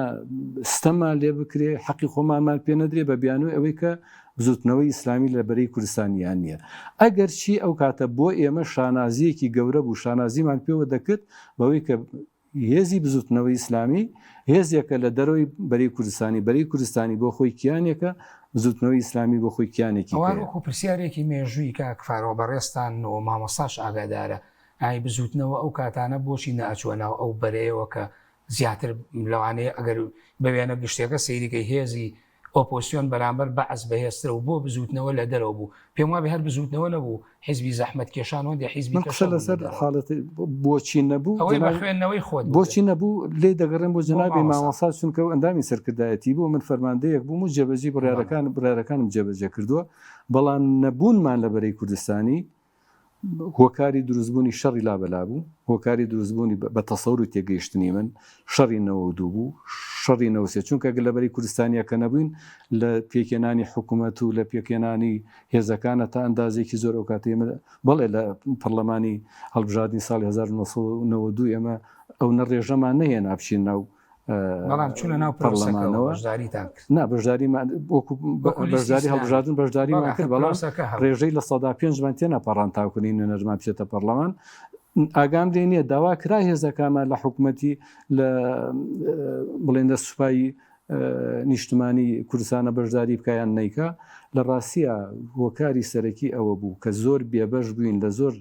ستەممان لێ بکرێ، حەقی خۆمانمان پێ نەدرێ بە بیانووی ئەوەی کە بزووتنەوەی ئیسلامی لە بەرەی کوردستانیان نییە. ئەگەرچی ئەو کاتە بۆ ئێمە شانازییەکی گەورە بوو، شانازیمان پێوە دەکرد بەوەی کە هێزی بزووتنەوەی ئیسلامی هێزێکە لە دەرەوەی بەرەی کوردستانی، بەرەی کوردستانی بۆ خۆی کیانێکە، بزووتنەوەی ئیسلامی بۆ خۆی کیانێکی ئەوە هەیە. وەکوو پرسیارێکی مێژووی کاک فارۆق بەڕێزتان و مامۆستاش ئاگادارە، ئای بزووتنەوە ئەو کاتانە بۆچی نەئەچووە ناو ئەو بەرەیەوە کە زیاتر لەوانەیە ئەگەر بە وێنە گشتیەکە سەیری کەی هێزی ئۆپۆسیۆن بەرامبەر بەعس بەهێزترە و بۆ بزووتنەوە لە دەرەوە بوو پێم وابێ هەر بزووتنەوە نەبوو حیزبی زەحمەتکێشان و هەندێ حیزبی من کەش قسە هەبوون لە لەسەر دەرەوە. حاڵەتی بۆچی نەبوو ئەوەی بە جەنابی خوێندنەوەی خۆت بۆچی بووبێت. نەبوو لێی دەگەڕێم بۆ بۆ جەنابی مامۆستا. مامۆستا چونکە ئەو ئەندامی سەرکردایەتی بوو من فەرماندەیەک بووم و جێبەجێی بەڵێ. بڕیارەکان بڕیارەکانم جێبەجێ کردووە بەڵام نەبوونمان لە بەرەی کوردستانی هۆکاری دروستبوونی شەڕی لابەلا بوو، هۆکاری دروستبوونی بە تەسەور و تێگەیشتنی من شەڕی 92 بوو، شەڕی 93 چونکە گەر لە بەرەی کوردستانیا کە نەبووین لە پێکهێنانی حکوومەت و لە پێکهێنانی هێزەکانە تا ئەندازێکی زۆر ئەو کاتەی ئێمە بەڵێ لە پەرلەمانی هەڵبژاردنی ساڵی 1992 ئێمە ئەو نە ڕێژەمان نەهێنا بچین ناو بەڵام چوونە ناو پرۆسەکەوە بەشداریتان کرد. نا بەشداریمان وەکو وەکو لیستی بەشداری ئیسلامی. هەڵبژاردن بەشداریمان بەڵێ کرد بەڵام پرۆسەکە هەبوو. ڕێژەی 5% مان تێنەپەڕاند تاکو نوێنەرمان بچێتە پەرلەمان ئاگام لێ نییە داوا کرا هێزەکانمان لە حکومەتی لە بڵێن لە سوپای نیشتمانی کوردستانە بەشداری بکە یان نیکا لە ڕاستیە هۆکاری سەرەکی ئەوە بوو کە زۆر بێبەش بووین لە زۆر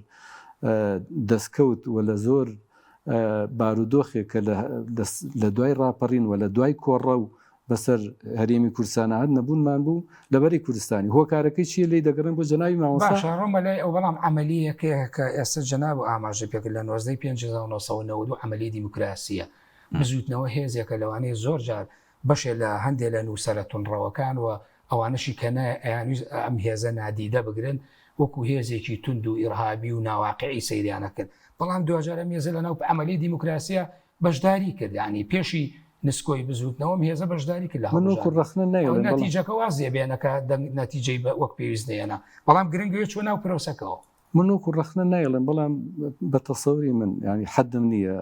دەستکەوت و لە زۆر بارودۆخێک کە لە دوای ڕاپەڕین و لە دوای کۆڕەو بەسەر هەرێمی کوردستان هات نەبوونمان بوو لە بەرەی کوردستانی هۆکارەکەی چییە لێی دەگەڕێن بۆ جەنابی مامۆستا. باشە ڕۆمە لای ئەو بەڵام عەمەلییەکەیە کە ئێستا جەناب ئاماژە پێکرد لە 19 پێنج 1992 عەمەلیی دیموکراسییە بزووتنەوە هێزێکە لەوانەیە زۆر جار بەشێ لە هەندێ لە نووسەرە توندڕەوەکان و ئەوانەشی کە نە ئەیانویست ئەم هێزە نادیدە بگرن وەکو هێزێکی توند و ئیرهابی و ناواقعی سەیریان ئەکرد بەڵام دواجار ئەم هێزە لەناو عەمەلی دیموکراسیە بەشداری کرد یانی پێشی نسکۆی بزوتنەوە ئەم هێزە بەشداری کرد لە من وەکو هەڵبژاردن ڕەخنە ئەو نایڵێم بەڵام نەتیجەکە واز لێ بێنە کە دەنگ نەتیجەی بە وەک پێویست نەیەنا بەڵام گرنگ ئەوێ چووە ناو پرۆسەکەوە. من وەکو ڕەخنە نایڵێم بەڵام بە تەسەوری من یانی حەدم نییە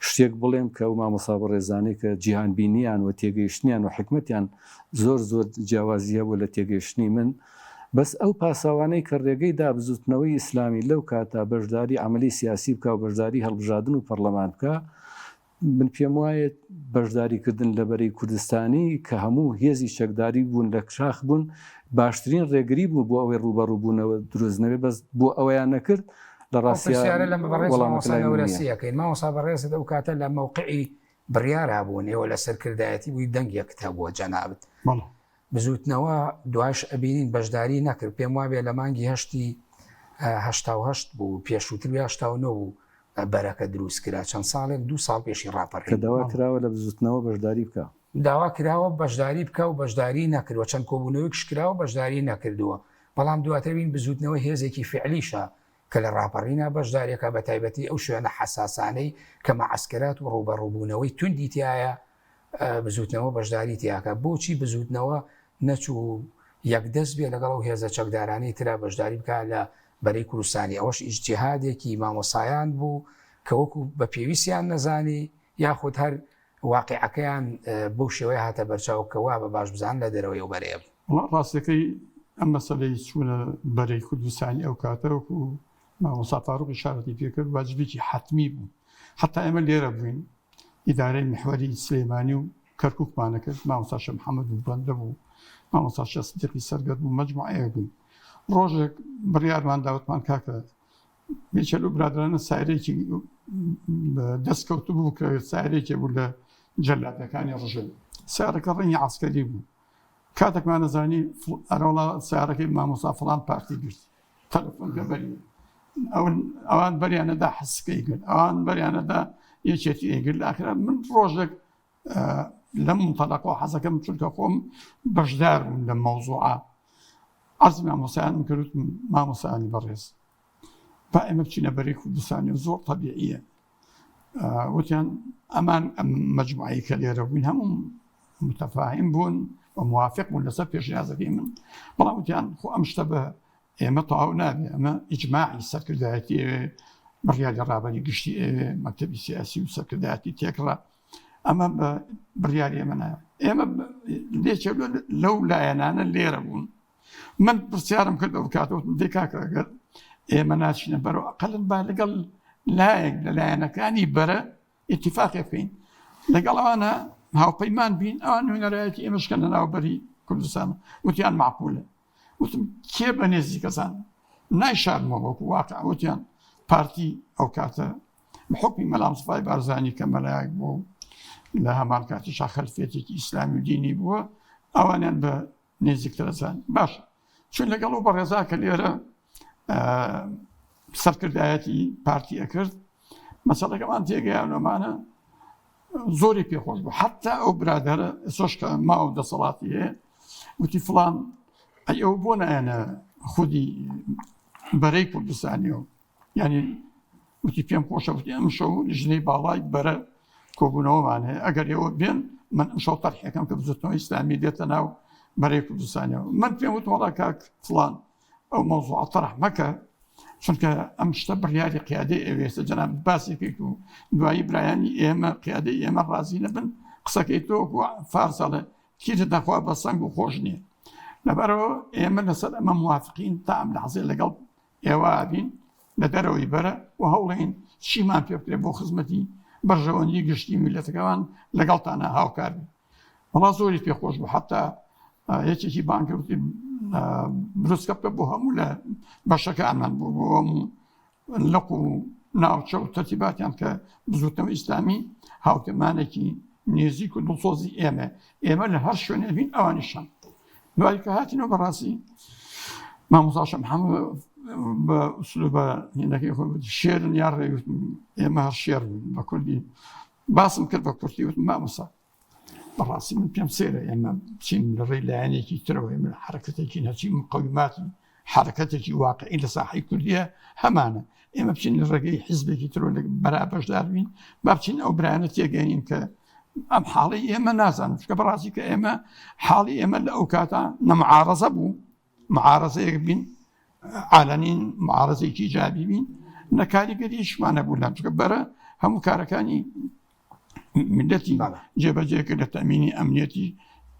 شتێک بڵێم کە ئەو مامۆستا بەڕێزانەی کە جیهانبینیان و تێگەیشتنیان و حیکمەتیان زۆر زۆر جیاوازی هەبوو لە تێگەیشتنی من بەس ئەو پاساوانەی کە ڕێگەی دا بزوتنەوەی ئیسلامی لەو کاتە بەشداری عەمەلی سیاسی بکا و بەشداری هەڵبژاردن و پەڕلەمان بکا من پێم وایە بەشداری کردن لە بەرەی کوردستانی کە هەموو هێزی چەکداری بوون لە شاخ بوون باشترین ڕێگری بوو بۆ ئەوەی ڕووبەڕووبوونەوە دروست نەبێ بەس بۆ ئەوەیان نەکرد لە ئەو ڕاستیا پرسیارە لە بەڕێز وەڵامەکە مامۆستا لای من نییە. نەورەسی ئەکەین مامۆستا بەڕێزت ئەو کاتە لە مەوقعی بڕیارا بوون ئێوە لە سەرکردایەتی بووی دەنگێکت هەبووە جەنابت بەڵێ. بزووتنەوە دوایش ئەبینین بەشداری نەکرد پێم وابێ لە مانگی هەشتی 88 بوو پێشووتر 89 بوو بەرەکە دروست کرا چەند ساڵێک دوو ساڵ پێشی کە ڕاپەڕین. داوا کراوە لە بزووتنەوە بەشداری بکا. داوا کراوە بەشداری بکا و بەشداری نەکردوە چەند کۆبوونەوەیکش کراوە بەشداری نەکردووە بەڵام دواتر بین بزووتنەوە هێزێکی فعلیشە کە لە ڕاپەڕینا بەشداریەکا بەتایبەتی ئەو شوێنە حەساسانەی کە مەعەسکەرات و ڕووبەڕووبوونەوەی توندی تیایە بزووتنەوە بەشداری تیاکا بۆچی بزووتنەوە. نەچوو یەکدەست بێ لەگەڵ ئەو هێزە چەکدارانەی ترا بەشداری بکا لە بەرەی کوردستانی، ئەوەش ئیجتیهادێکی مامۆستایان بوو کە وەکو بە پێویستیان نەزانی یاخود هەر واقیعەکەیان بەو شێوەیە هاتە بەرچاو کە وا بە باش بزانن لە دەرەوەی ئەو بەرەیە بوو. وەڵا ڕاستەکەی ئەم مەسەلەی چوونە بەرەی کوردستانی ئەو کاتە وەکو مامۆستا فاروق ئیشارەتی پێکرد واجبێکی حەتمی بوو حەتا ئێمە لێرە بووین ئیدارەی میحوەری سلێمانی و کەرکوکمان ئەکرد، مامۆستا شێخ محەمەد بوو، بەندە بوو، مامۆستا شێخ سدیقی سەرگەت بوو، مەجموعەیەک بووین. ڕۆژێک بڕیارمان دا وتمان کاکە یەکێ لەو برادەرانە سایرێکی دەست کەوتبوو کە سایرێکی بوو لە جەلادەکانی ڕژێم. سیارەکە ڕەنگی عەسکەری بوو. کاتێکمان ئەزانی ئەرەوەڵا سیارەکەی مامۆستا فڵان پارتی گرت. تەلەفۆن کە بەری ئەوان بەریانەدا حسکەی گرت، ئەوان بەریانەدا یەکێتی گرت. لە ئاخرا من ڕۆژێک لەم منتەلەقەوە حەزەکەم چونکە خۆم بەشدار بووم لەم مەوزوعە عەرزی مامۆستایانم کرد وتم مامۆستایانی بەڕێز با ئێمە بچینە بەرەی کوردستانی و زۆر تەبیعیە وتیان ئەمان ئەم مەجموعەی کە لێرە بووین هەموو متفاهم بوون و موافق بوون لەسەر پێشنیازەکەی من بەڵام وتیان خۆ ئەم شتە بە ئێمە تەواو نابێ ئەمە ئیجماعی سەرکردایەتی ئەوێ بڕیاری ڕابەری گشتی ئەوێ مەکتەبی سیاسی و سەرکردایەتی تێکڕا ئەمە بە بڕیاری ئێمە نایە ئێمە لێکێ لەو لایەنانە لێرە بوون من پرسیارم کرد ئەو کاتە وتم دەی کاکە ئەگەر ئێمە ناچینە بەرەوە ئەقەلن با لەگەڵ لایەک لە لایەنەکانی بەرە ئیتیفاقێ بکەین لەگەڵ ئەوانە هاوپەیمان بین ئەوان نوێنەرایەتی ئێمەش کەن لە ناو بەری کوردستان وتیان معقولە وتم کێ بە نێزیکەزان نایشارمەوە وەکو واقع وتیان پارتی ئەو کاتە حکمی مەلام سفای بارزانی کە مەلایەک بوو لە هەمان کاتیشا خەلفێتێکی ئیسلامی و دینی بووە ئەوانیان بە نێزیکترەزان باش چون لەگەڵ و بەڕێزا کە لێرە سەرکردایەتی پارتی ئەکرد مەسەڵەکەمان تێگەیانەمانە زۆری پێخۆش بوو حتا ئەو برادەرە ئێسۆش کە ماوە دەسەڵاتی هەیە وتی فڵان ئەی ئەو بۆ نایەنە خودی بەرەی کوردستانیەوە یعنی وتی پێم خۆشە وتی ئەم شەو لیژنەی باڵای بەرە کۆبوونەوەمان هەیە ئەگەر ئێوە بێن من ئەم شەو تەرحەکەم کە بزوتنەوەی ئیسلامی دێتە ناو بەرەی کوردستانیەوە من پێم وت وەڵا کاک فڵان ئەو مەوزوعە تەرح مەکە چونکە ئەم شتە بڕیاری قیادەی ئەوێستە جەناب باسێکیت و دوایی برایانی ئێمە قیادەی ئێمە ڕازی نەبن قسەکەی تۆ فارسەڵێ تیرە دەخوا بە سەنگ و خۆش نییە لەبەرەوە ئێمە لەسەر ئەمە موافقین تا ئەم لەحزەی لەگەڵ ئێوە بین لە دەرەوەی بەرە و هەوڵین چیمان پێ بکرێت بۆ خزمەتی بەرژەوەندی گشتی میلەتەکەمان لەگەڵتانە هاوکار بین وەڵا زۆری پێخۆش بوو حتا یەکێکی بانکەوتی بروسکە بکە بۆ هەموو لە بەشەکانمان بوو بۆ هەموو لق و ناوچە و تەرتیباتیان کە بزوتنەوە ئیسلامی هاوپەیمانێکی نێزیک و دڵسۆزی ئێمە ئێمە لە هەر شوێنێ بین ئەوانیشان دوای کە هاتینەوە بەڕاستی مامۆستا محەممەد بە ئوسلوبە هینەکەی خۆی وتی شێرن یا ڕێ ئێمە هەر شێر بووین بە کوردی باسم کرد بە کورتی وتم مامۆستا بەڕاستی من پێم سەیرە ئێمە بچین لە ڕێی لایەنێکی ترەوە ئێمە حرەکەتێکی نەچی مقەویماتی حرەکەتێکی واقعی لە ساحەی کوردیە هەمانە ئێمە بچین لە ڕێگەی حیزبێکی ترەوە لە بەرا بەشدار بین با بچین ئەو برایانە تێگەین کە ئەم حاڵی ئێمە نازانن چونکە بەڕاستی کە ئێمە حاڵی ئێمە لە ئەو کاتە نەمعاڕەزە بوو معارەزەیەک بین عالەنین معارەزێکی جابی بین نە کاریگەریشمان هەبوو لەم چونکە بەرە هەموو کارەکانی میلەتی جێبەجێ کرد لە تەمینی ئەمنیەتی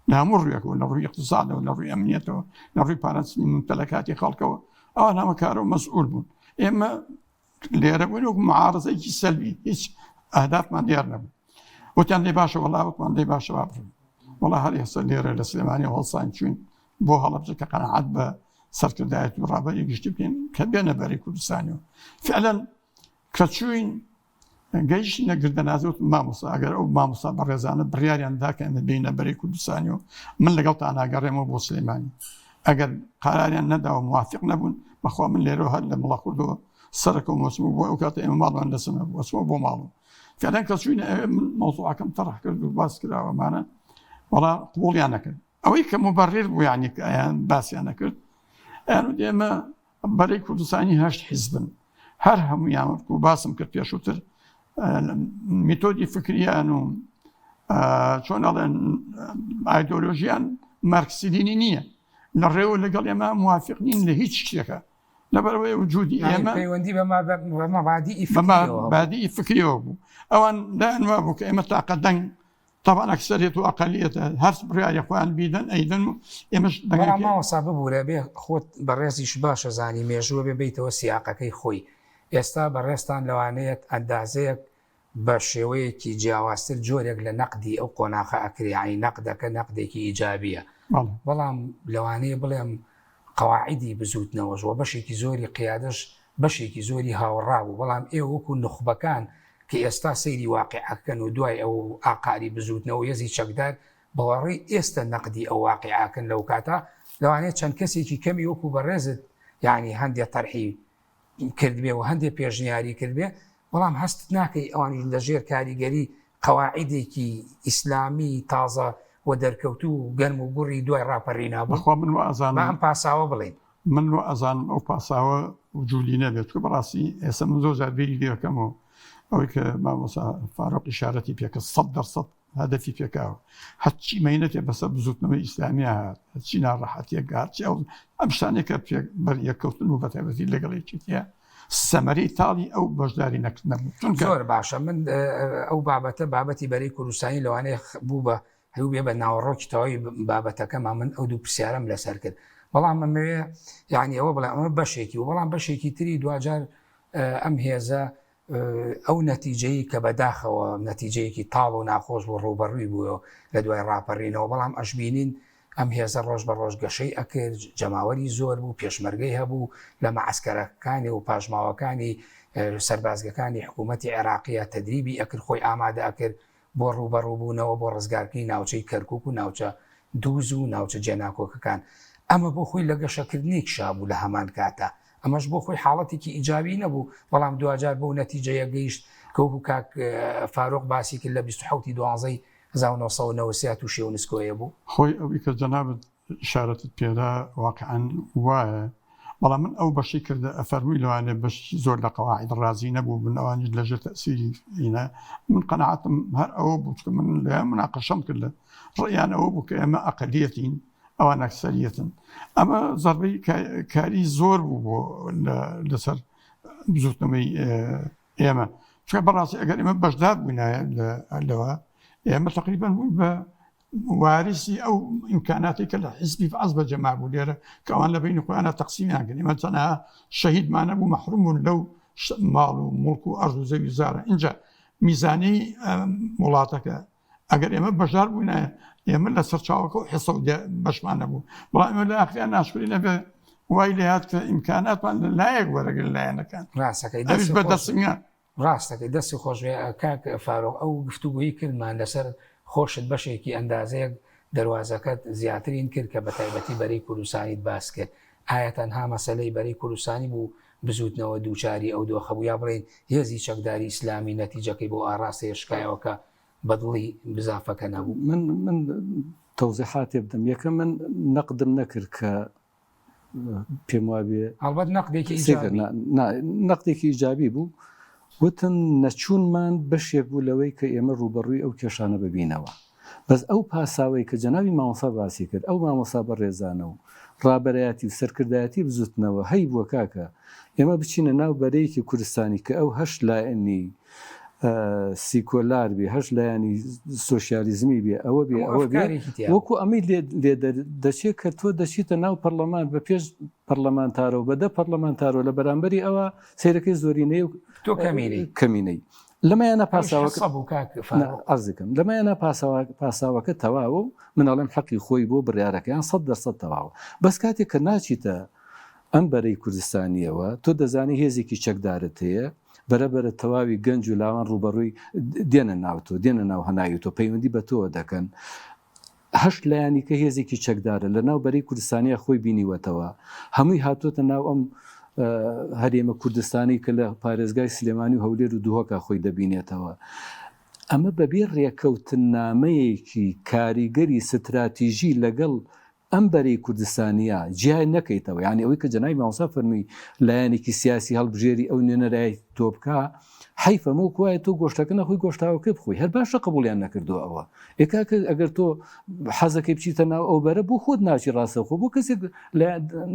لە هەموو ڕوویەکەوە لە ڕووی اقتصادەوە لە ڕووی ئەمنیەتەوە لە ڕووی پاراستنی ممتەلەکاتی خەڵکەوە ئەوان هەمە کارە و مەسئول بوون ئێمە لێرە بووین وەک معارزەیەکی سەلبی هیچ ئەهدافمان دیار نەبوو وتیان دەی باشە وەڵا وتمان دەی باشە با بڕۆین وەڵا هەر ئێستا لێرە لە سلێمانی هەڵسان چوین بۆ هەڵەبجە کە قەناعەت بە سەرکردایەتی و ڕابەری گشتی بکەین کە بێنە بەری کوردستانی و فعلا کە چوین گەیشتینە گردەنازی وتم مامۆستا ئەگەر ئەو مامۆستا بەڕێزانە بڕیاریان دا کە ئێمە بێینە بەرەی کوردستانی و من لەگەڵتان ئاگەڕێمەوە بۆ سلێمانی ئەگەر قەراریان نەدا و موافق نەبوون بەخوا من لێرەوە هەر لە مڵەخوردەوە سەرەکەم وەچمە بۆ ئەو کاتە ئێمە ماڵمان لە سنە بوو وەچمە بۆ ماڵم فعلا کە چوینە ئەوێ من مەوزوعەکەم تەرح کرد و باس کراوەمانە وەڵا قبوڵیان نەکرد ئەوەی کە مبرر بوو یعنی کە ئەیان باسیان نەکرد ئەیان وت ئێمە بەرەی کوردستانی هەشت حیزبن هەر هەمویان وەکو باسم کرد پێشووتر میتۆدی فکریان و چۆن ئەڵێن ئایدۆلۆژیان مارکسی لینی نییە لە ڕێوە لەگەڵ ئێمە موافق نین لە هیچ شتێکە لەبەرەوەی وجودی ئێمە پەیوەندی بە مەبادی فکریەوە بوو ئەوان لایان وا بوو کە ئێمە تاقە دەنگ طبعا ئەکسەرێت و ئەقلیەتە هەر بڕیاری خۆیان بیدەن ئەیدەن و ئێمەش مامۆستا ببوورە بێ خۆت بەڕێزیش باشە زانی مێژووە بێ بیتەوە سیاقەکەی خۆی ئێستا بەڕێزتان لەوانەیە ئەندازەیەک بە شێوەیەکی جیاوازتر جۆرێک لە نەقدی ئەو قۆناخە ئەکرێ یانی نەقدەکە نەقدێکی ئیجابیە بەڵام لەوانەیە بڵێم قەواعیدی بزوتنەوەش وە بەشێکی زۆری قیادەش بەشێکی زۆری هاوڕا بوو بەڵام ئێوە وەکو نوخبەکان کە ئێستا سەیری واقیعەکەن و دوای ئەو ئاقاری بزوتنەوە هێزی چەکدار بەوەڕی ئێستە نەقدی ئەو واقیعەکەن لەو کاتە لەوانەیە چەند کەسێکی کەمی وەکو بەڕێزت یانی هەندێ تەرحی کردبێ و هەندێ پێشنیاری کردبێ بەڵام هەست ناکەی ئەوانیش لە ژێر کاریگەری قەواعیدێکی ئیسلامی تازە و دەرکەوتوو و گەرم و گوڕی دوای ڕاپەڕینا بوون. بەخوا من وا ئەزانم. با ئەم پاساوە بڵێین. من وا ئەزانم ئەو پاساوە وجودی نەبێت چونکە بەڕاستی ئێستا من زۆر جار بیری لێ ئەکەمەوە ئەوەی کە مامۆستا فاروق ئیشارەتی پێکرد 100% هەدەفی پێکاوە هەرچی مەینەتێ بەسەر بزوتنەوەی ئیسلامیە هات هەرچی ناڕەحەتیەک هەرچی ئەو ئەم شتانەی کە پێک بەر یەککەوتن و بەتایبەتی لەگەڵ یەکێتیە سەمەرەی تاڵی ئەو بەشداری نەکردنە بوو چونکە زۆر باشە من ئەو بابەتە بابەتی بەرەی کوردستانی لەوانەیە بوو بە هەیو بێ بە ناوەڕۆکی تەواوی بابەتەکەما من ئەو دوو پرسیارم لەسەر کرد بەڵام ئەمەوێ یعنی ئەوە بڵێ ئەمە بەشێکی و بەڵام بەشێکی تری دواجار ئەم هێزە ئەو نەتیجەی کە بەداخەوە نەتیجەیەکی تاڵ و ناخۆش بوو ڕووبەڕووی بووەوە لە دوای ڕاپەڕینەوە، بەڵام ئەشبینین ئەم هێزە ڕۆژ بە ڕۆژ گەشەی ئەکرد، جەماوەری زۆر بوو، پێشمەرگەی هەبوو لە مەعەسکەرەکانی و پاشماوەکانی سەربازگەکانی حکوومەتی عێراقیە تەدریبی ئەکرد، خۆی ئامادە ئەکرد بۆ ڕووبەڕووبوونەوە بۆ ڕزگارکردنی ناوچەی کەرکووک و ناوچە دووز و ناوچە جێناکۆکەکان. ئەمە بۆ خۆی لە گەشەکردنێکیشا بوو لە هەمان کاتا. ئەمەش بۆ خۆی حاڵەتێکی ئیجابی نەبوو، بەڵام دواجار بەو نەتیجەیە گەیشت کە وەکو کاک فاروق باسی کرد لە 27 ی دوانزەی 1993 تووشی ئەو نسکۆیە بوو. خۆی ئەوی کە جەنابت ئیشارەتت پێدا واقیعەن وایە، بەڵام من ئەو بەشەی کە ئەفەرمووی لەوانەیە بەشێکی زۆر لە قەواعید ڕازی نەبووبن ئەوانیش لەژێر تەئسیری ئینە، من قەناعەتم هەر ئەوە بوو چونکە من لەیان موناقەشەم کرد لە ڕەئیان ئەوە بوو کە ئێمە ئەقەلیەتین ئەوان ئەکسەریەتن ئەمە زەربەی کاری زۆر بوو بۆ لەسەر بزوتنەوەی ئێمە چونکە بەڕاستی ئەگەر ئێمە بەشدار بووینایە لەوە ئێمە تقریبان بووین بە واریسی ئەو ئیمکاناتی کە لە حیزبی بەعس بەجێ مابوو لێرە کە ئەوان لە بینی خۆیانە تەقسیمیان کرد ئێمە تەنها شەهیدمانە بوو مەحروم بوون لەو ماڵ و موڵک و ئەرز و زەوی زارە اینجا میزانی وڵاتەکە ئەگەر ئێمە بەشدار بووینایە ئێمە لە سەرچاوەکە و حسە و بەشمان نەبوو بەڵام ئێمە لە ئاخریان ناشکری نەبێ وای لێ هات کە ئیمکاناتمان لە لایەک وەرەگرن لایەنەکان ڕاستەکەی ئەویش بە دەستنگە ڕاستەکەی دەستی خۆش بێ کاک فاروق ئەو گفتوگۆی کردمان لەسەر خۆشت بەشێکی ئەندازەیەک دەروازەکەت زیاترین کرد کە بە تایبەتی بەرەی کوردستانیت باس کرد ئایا تەنها مەسەلەی بەرەی کوردستانی بوو بزوتنەوە دووچاری ئەو دۆخە بوو یا بڵێین هێزی چەکداری ئیسلامی نەتیجەکەی بۆ ئاڕاستەیە شکایەوە کە بە دڵی بزافەکە نەبوو؟ من من تەوزیحاتێ بدەم یەکەم من نەقدم نەکرد کە پێم وابێ هەڵبەت نەقدێکی ئیجابی نەقدێکی ئیجابی بوو وتم نەچوونمان بەشێک بوو لەوەی کە ئێمە ڕووبەڕووی ئەو کێشانە ببینەوە بەس ئەو پاساوەی کە جەنابی مامۆستا باسی کرد ئەو مامۆستا بەڕێزانە و ڕابەرایەتی و سەرکردایەتی بزوتنەوە هەی بووە کاکە ئێمە بچینە ناو بەرەیەکی کوردستانی کە ئەو هەشت لایەنی سیکۆلار بێ هەشت لایەنی سۆسیالیزمی بێ ئەوە بێ ئەوە بێ وەکو ئەمەی لێ دەچێت کە تۆ دەچیتە ناو پەرلەمان بە پێش پەرلەمانتارەوە بە دە پەرلەمانتارەوە لە بەرامبەری ئەوە سەیرەکەی زۆرینەی و تۆ کەمینەی کەمینەی لەمەیانە پاساوەکە بوو کاک فاروق. عەرزکەم لەمەیانە پاساوەکە تەواوە و من ئەڵێم حەقی خۆی بۆ بڕیارەکەیان 100% تەواوە بەس کاتێک کە ناچیتە ئەم بەرەی کوردستانیەوە تۆ دەزانی هێزێکی چەکدارت هەیە بەرە بەرە تەواوی گەنج و لاوان ڕووبەڕووی دێنە ناو تۆ دێنە ناو هەناوی تۆ پەیوەندی بە تۆوە دەکەن هەشت لایەنی کە هێزێکی چەکدارە لە ناو بەرەی کوردستانیا خۆی بینیوەتەوە، هەمووی هاتۆتە ناو ئەم هەرێمە کوردستانەی کە لە پارێزگای سلێمانی و هەولێر و دهۆکا خۆی دەبینێتەوە. ئەمە بەبێ رێکەوتننامەیەکی کاریگەری ستراتیژی لەگەڵ. ئەم بەرەی کوردستانییە جیای نەکەیتەوە، یانی ئەوەی کە جەنابی مامۆستا فەرمووی لایەنێکی سیاسی هەڵبژێری ئەو نوێنەرایەتی تۆ بکا، حەیفە ئەمە وەکو وایە تۆ گۆشتەکە نەخۆی گۆشتاوەکەی بخۆی، هەر باشە قبوڵیان نەکردووە ئەوە. ئێ کاکە ئەگەر تۆ حەزەکەی بچیتە ناو ئەو بەرە بۆ خۆت ناچی ڕاستەوخۆ بۆ کەسێک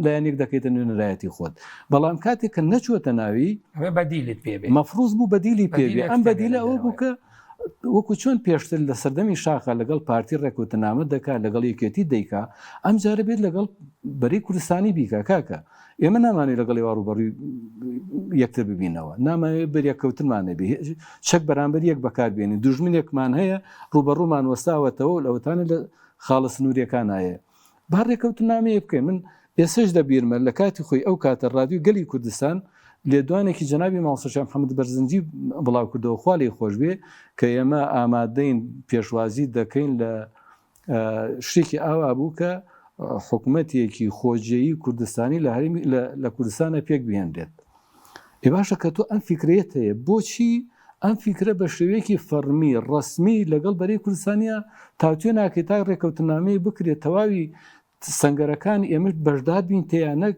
لایەنێک دەکەیتە نوێنەرایەتی خۆت، بەڵام کاتێک کە نەچووەتە ناوی ئەبێ بەدیلت پێ بێ. مەفروز بوو بەدیلی پێ بێ، ئەم بەدیلە ئەوە بوو کە وەکو چۆن پێشتر لە سەردەمی شاخا لەگەڵ پارتی ڕێکەوتنامە دەکا لەگەڵ یەکێتی دەیکا ئەم جارە بێت لەگەڵ بەرەی کوردستانی بیکا کاکە ئێمە نامانێت لەگەڵی وا ڕووبەڕووی یەکتر ببینەوە نامانەوێت بەریەککەوتنمان نەبێ چەک بەرامبەر یەک بەکاربێنین دوژمنێکمان هەیە ڕووبەڕوومان وەستاوەتەوە و لەوەتانە لە خاڵە سنووریەکان هەیە با ڕێکەوتنامەیە بکەین من ئێسەش لە بیرمە لە کاتی خۆی ئەو کاتە ڕادیۆی گەلی کوردستان لێدوانێکی جەنابی مامۆستا شێخ محەممەد بەرزنجی بڵاو کردەوە خوا لێی خۆش بێ کە ئێمە ئامادەین پێشوازی دەکەین لە شتێکی ئاوا بوو کە حکومەتێکی خۆجێیی کوردستانی لە هەرێمی لە کوردستانە پێک بهێنرێت. ئێ باشە کە تۆ ئەم فیکرەیەت هەیە بۆچی ئەم فیکرە بە شێوەیەکی فەڕمی ڕەسمی لەگەڵ بەرەی کوردستانیا تاوتوێ ناکەی تا ڕێکەوتنامەیەک بکرێت تەواوی سەنگەرەکان ئێمە بەشدار بین تێیا نەک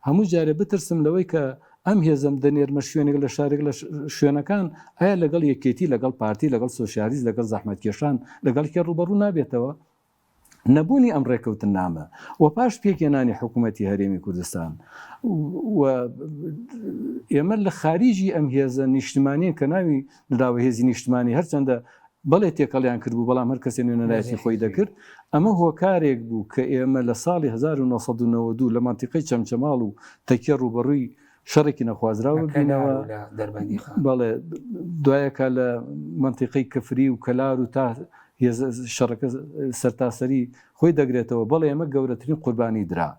هەموو جارێ بترسم لەوەی کە ئەم هێزەم دەنێرمە شوێنێک لە شارێک لە شوێنەکان ئایا لەگەڵ یەکێتی لەگەڵ پارتی لەگەڵ سۆسیالیست لەگەڵ زەحمەتکێشان لەگەڵ کێ ڕووبەڕوو نابێتەوە نەبوونی ئەم ڕێکەوتننامە و پاش پێکهێنانی حکوومەتی هەرێمی کوردستان و ئێمە لە خاریجی ئەم هێزە نیشتمانیە کە ناوی نراوە هێزی نیشتمانی هەرچەندە بەڵێ تێکەڵیان کردبوو بەڵام هەر کەسێ نوێنەرایەتی خۆی دەکرد ئەمە هۆکارێک بوو کە ئێمە لە ساڵی 1992 لە مەنتیقەی چەمچەماڵ و تەکیە ڕووبەڕووی شەڕێکی نەخوازراو ببینەوە بەڵێ دوایەکە لە مەنتیقەی کفری و کەلار و تا شەڕەکە سەرتاسەری خۆی دەگرێتەوە بەڵێ ئێمە گەورەترین قوربانی درا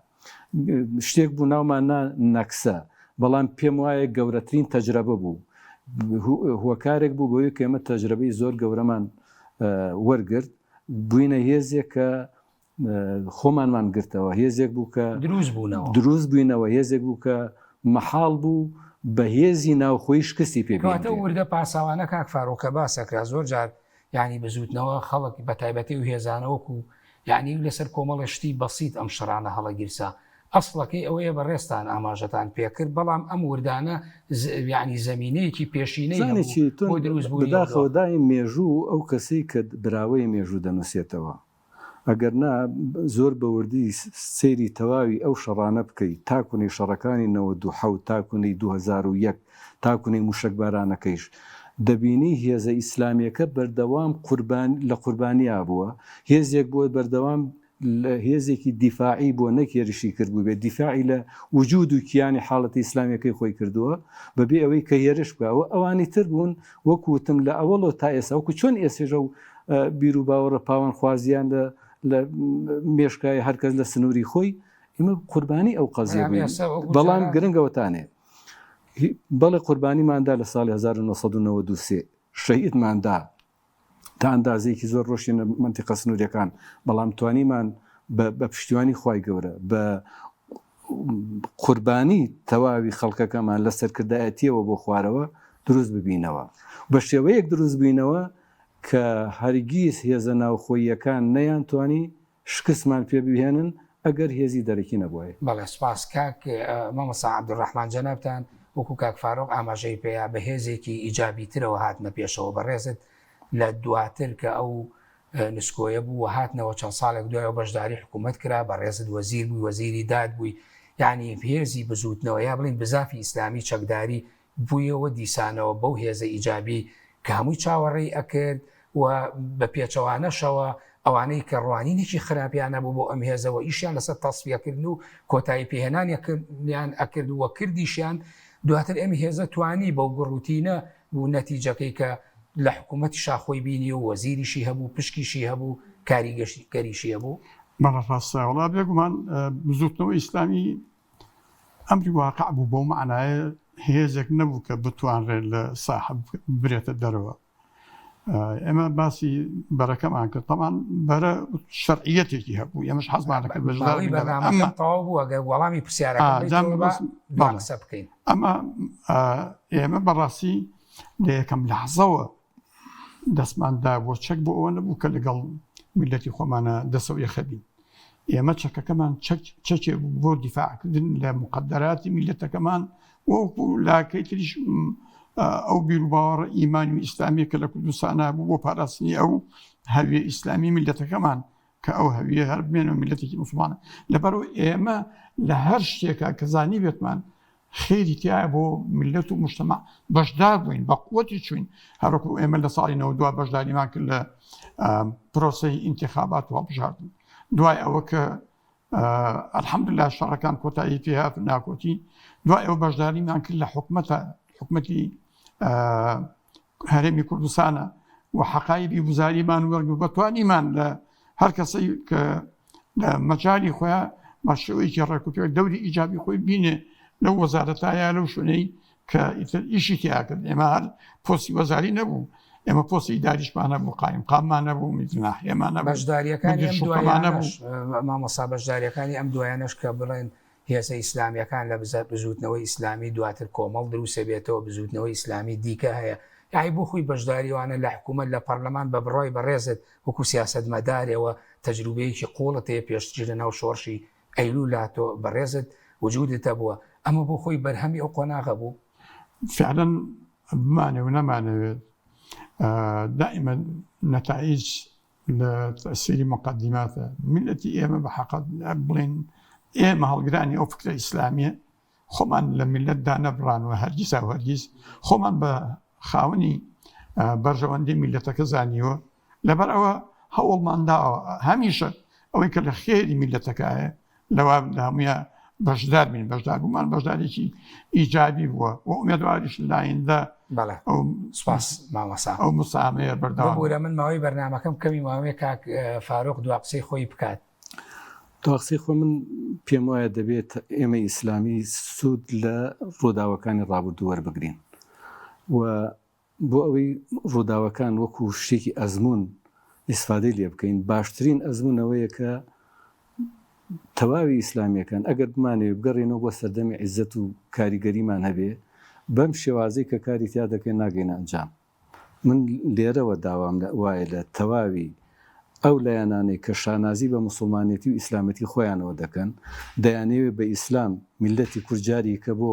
شتێک بوو ناومان نا نەکسە بەڵام پێم وایە گەورەترین تەجرەبە بوو هۆکارێک بوو بۆی کە ئێمە تەجرەبەی زۆر گەورەمان وەرگرت بووینە هێزێک کە خۆمانمان گرتەوە هێزێک بوو کە دروست بوونەوە دروست بووینەوە هێزێک بوو کە مەحاڵ بوو بە هێزی ناوخۆی شکستی پێ کەواتە وردە پاساوانە کاک فاروق کە باسەکرا زۆر جار یعنی بزوتنەوە خەڵک بە تایبەتی و هێزانە وەکو یعنی لەسەر کۆمەڵە شتی بەسیت ئەم شەڕانە هەڵەگیرسا ئەسڵەکەی ئەوەیە بەڕێزتان ئاماژەتان پێکرد بەڵام ئەم وردانە یعنی زەمینەیەکی پێشینەی هەبوو بۆ دروستبوونی ئەو بەداخەوە دۆخە. دایم مێژوو ئەو کەسەی کە براوەیە مێژوو دەنووسێتەوە ئەگەر نا زۆر بە وردی سەیری تەواوی ئەو شەڕانە بکەی تا کونەی شەڕەکانی 97 تا کونەی 2001 تا کونەی موشەکبارانەکەیش دەبینی هێزە ئیسلامیەکە بەردەوام قوربان لە قوربانیا بووە هێزێک بووە بەردەوام لە هێزێکی دیفاعی بووە نەک هێرشی کردبووبێت دیفاعی لە وجود و کیانی حاڵەتی ئیسلامیەکەی خۆی کردووە بەبێ ئەوەی کە هێرش بکا و ئەوانی تر بوون وەکو وتم لە ئەوەڵەوە تا ئێستا وەکو چۆن ئێسێژە و بیر و باوەڕە پاوانخوازیان لە لە مێشکای هەرکەس لە سنووری خۆی ئێمە قوربانی ئەو قەزیە بەڵام بووین ئێستا وەکو بەڵام جاران گرنگەوەتانێ بەڵێ قوربانیماندا لە ساڵی 1993 شەهیدماندا تا ئەندازەیەکی زۆر ڕۆشتینە مەنتیقە سنووریەکان، بەڵام توانیمان بە پشتیوانی خوای گەورە، بە قوربانی تەواوی خەڵکەکەمان لە سەرکردایەتیەوە بۆ خوارەوە دروست ببینەوە. بە شێوەیەک دروست بووینەوە کە هەرگیز هێزە ناوخۆییەکان نەیانتوانی شکستمان پێ بهێنن ئەگەر هێزی دەرەکی نەبوایە. بەڵێ سوپاس کاک مامۆستا عەبدولڕەحمان جەنابتان وەکو کاک فاروق ئاماژەی پێیا بە هێزێکی ئیجابی ترەوە هاتنە پێشەوە بەڕێزت لە دواتر کە ئەو نسکۆیە بوو و هاتنەوە چەند ساڵێک دوایەوە بەشداری حکوومەت کرا بەڕێزت وەزیر بووی وەزیری داد بووی یعنی هێزی بزووتنەوە یا بڵین بزافی ئیسلامی چەکداری بوویەوە دیسانەوە بەو هێزە ئیجابی کە هەمووی چاوەڕێی ئەکرد و بە پێچەوانەشەوە ئەوانەی کە ڕوانینێکی خراپیان هەبوو بۆ ئەم هێزە و ئیشیان لەسەر تەسفیەکردن و کۆتایی پێهێنانیان ئەکرد و کردیشیان دواتر ئەم هێزە توانی بەو گوڕوتینە بوو نەتیجەکەی کە لە حکوومەتیشا خۆی بینی و وەزیریشی هەبوو پشکیشی هەبوو کاریگەریشی هەبوو. بەڵێ ڕاستە وەڵا بێگومان بزووتنەوەی ئیسلامی ئەمری واقع بوو بەو مەعنایە هێزێک نەبوو کە بتوانرێت لە ساحە برێتە دەرەوە ئێمە باسی بەرەکەمان کرد تەمان بەرە شەرعیەتێکی هەبوو ئێمەش حەزمان دەکرد بەشدار ماوەی بەرنامەکەم تەواو بوو ئەگەر وەڵامی پرسیارەکەم بدەیتەوە با با قسە بکەین. ئەمە ئێمە بەڕاستی لە یەکەم لەحزەوە دەستمان دا بۆ چەک بۆ ئەوە نەبوو کە لەگەڵ میلەتی خۆمانە دەسەوە یەخە بین. ئێمە چەکەکەمان چەکێ بوو بۆ دیفاعکردن لە مقدراتی میلەتەکەمان وەکو لاکەی تریش ئەو بیروباوەڕە ئیمانی و ئیسلامیە کە لە کوردستانە بوو بۆ پاراستنی ئەو هەویە ئیسلامی میلەتەکەمان کە ئەو هەویە هەر بمێنەوە میلەتێکی موسڵمانە لەبەرو ئێمە لە هەر شتێکا کە زانی بێتمان خێری تایە بۆ میلەت و مجتمع بەشدار بووین بە قوتی چوین هەروەکو ئێمە لە ساڵی 92 بەشداریمان کرد لە پرۆسەی ئینتخابات و هەڵبژاردن دوای ئەوە کە الحمدلله شەڕەکان کۆتایی پێهات و ناکۆکی دوای ئەو بەشداریمان کرد لە حکومەتە حکومەتی هەرێمی کوردستانە و حەقایبی وزاریمان وەرگ و بەتوانیمان لە هەر کەسەی کە لە مەجای خۆیان بە شێوەیەکی ڕێکوپێک دەوری ئیجابی خۆی بینێ لەو وەزارەتایە لەو شوێنەی کە ئیتر ئیشی تیا کرد. ئێمە هەر پۆستی وەزاری نەبوو، ئێمە پۆستی ئیداریشمان هەبوو، قایمقاممان هەبوو، مدیر ناحیەمان هەبوو، بەشداریەکانی مدیر ئەم شوقەمان دوایانەش هەبوو. مامۆستا بەشداریەکانی ئەم دوایانەش کە بڵێن هێزە ئیسلامیەکان لە بزوتنەوەی ئیسلامی دواتر کۆمەڵ دروسە بێتەوە بزوتنەوەی ئیسلامی دیکە هەیە یانی بۆ خۆی بەشداریوانە لە حکوومەت لە پەرلەمان بە بڕای بەڕێزت وەکو سیاسەتمەدارێوە تەجروبەیەکی قوڵت هەیە پێشتریش لە ناو شۆڕشی ئەیلولا تۆ بەڕێزت وجودت هەبووە، ئەمە بۆ خۆی بەرهەمی ئەو قۆناغە بوو؟ فعلا بمانەوێ و نەمانەوێت دائیما نەتائیج لە تەئسیری موقەدیماتە. میللەتی ئێمە بە حەقە بڵێین ئێمە هەڵگرانی ئەو فکرە ئیسلامیە خۆمان لە میللەت دانەبڕان و هەرگیزا و هەرگیز خۆمان بە خاوەنی بەرژەوەندی میللەتەکە زانیوە لەبەر ئەوە هەوڵمان داوە هەمیشە ئەوەی کە لە خێری میللەتەکایە لەوە لە هەموویە بەشدار بین بەشداربوومان بەشدارێکی ئیجابی بووە و ئومێدواریش لایندە بەڵێ ئەو سپاس مامۆستا ئەو مساهمەیە بەردەوام ببورە من ماوەی بەرنامەکەم کەمی ماوەیە کاک فاروق دوا قسەی خۆی بکات. دوا قسەی خۆ من پێم وایە دەبێت ئێمەی ئیسلامی سوود لە ڕووداوەکانی ڕابردوو وەربگرین و بۆ ئەوەی ڕووداوەکان وەکو شتێکی ئەزموون ئیسفادەی لێ بکەین، باشترین ئەزموون ئەوەیە کە تەواوی ئیسلامییەکان ئەگەر بمانەوێ بگەڕێینەوە بۆ سەردەمی عیزەت و کاریگەریمان هەبێ، بەم شێوازەی کە کاری تیا دەکەین ناگەینە ئەنجام. من لێرەوە داوام وایە لە تەواوی ئەو لایەنانەی کە شانازی بە موسڵمانێتی و ئیسلامەتی خۆیانەوە دەکەن، دەیانەوێ بە ئیسلام میللەتی کورد جاریکە بۆ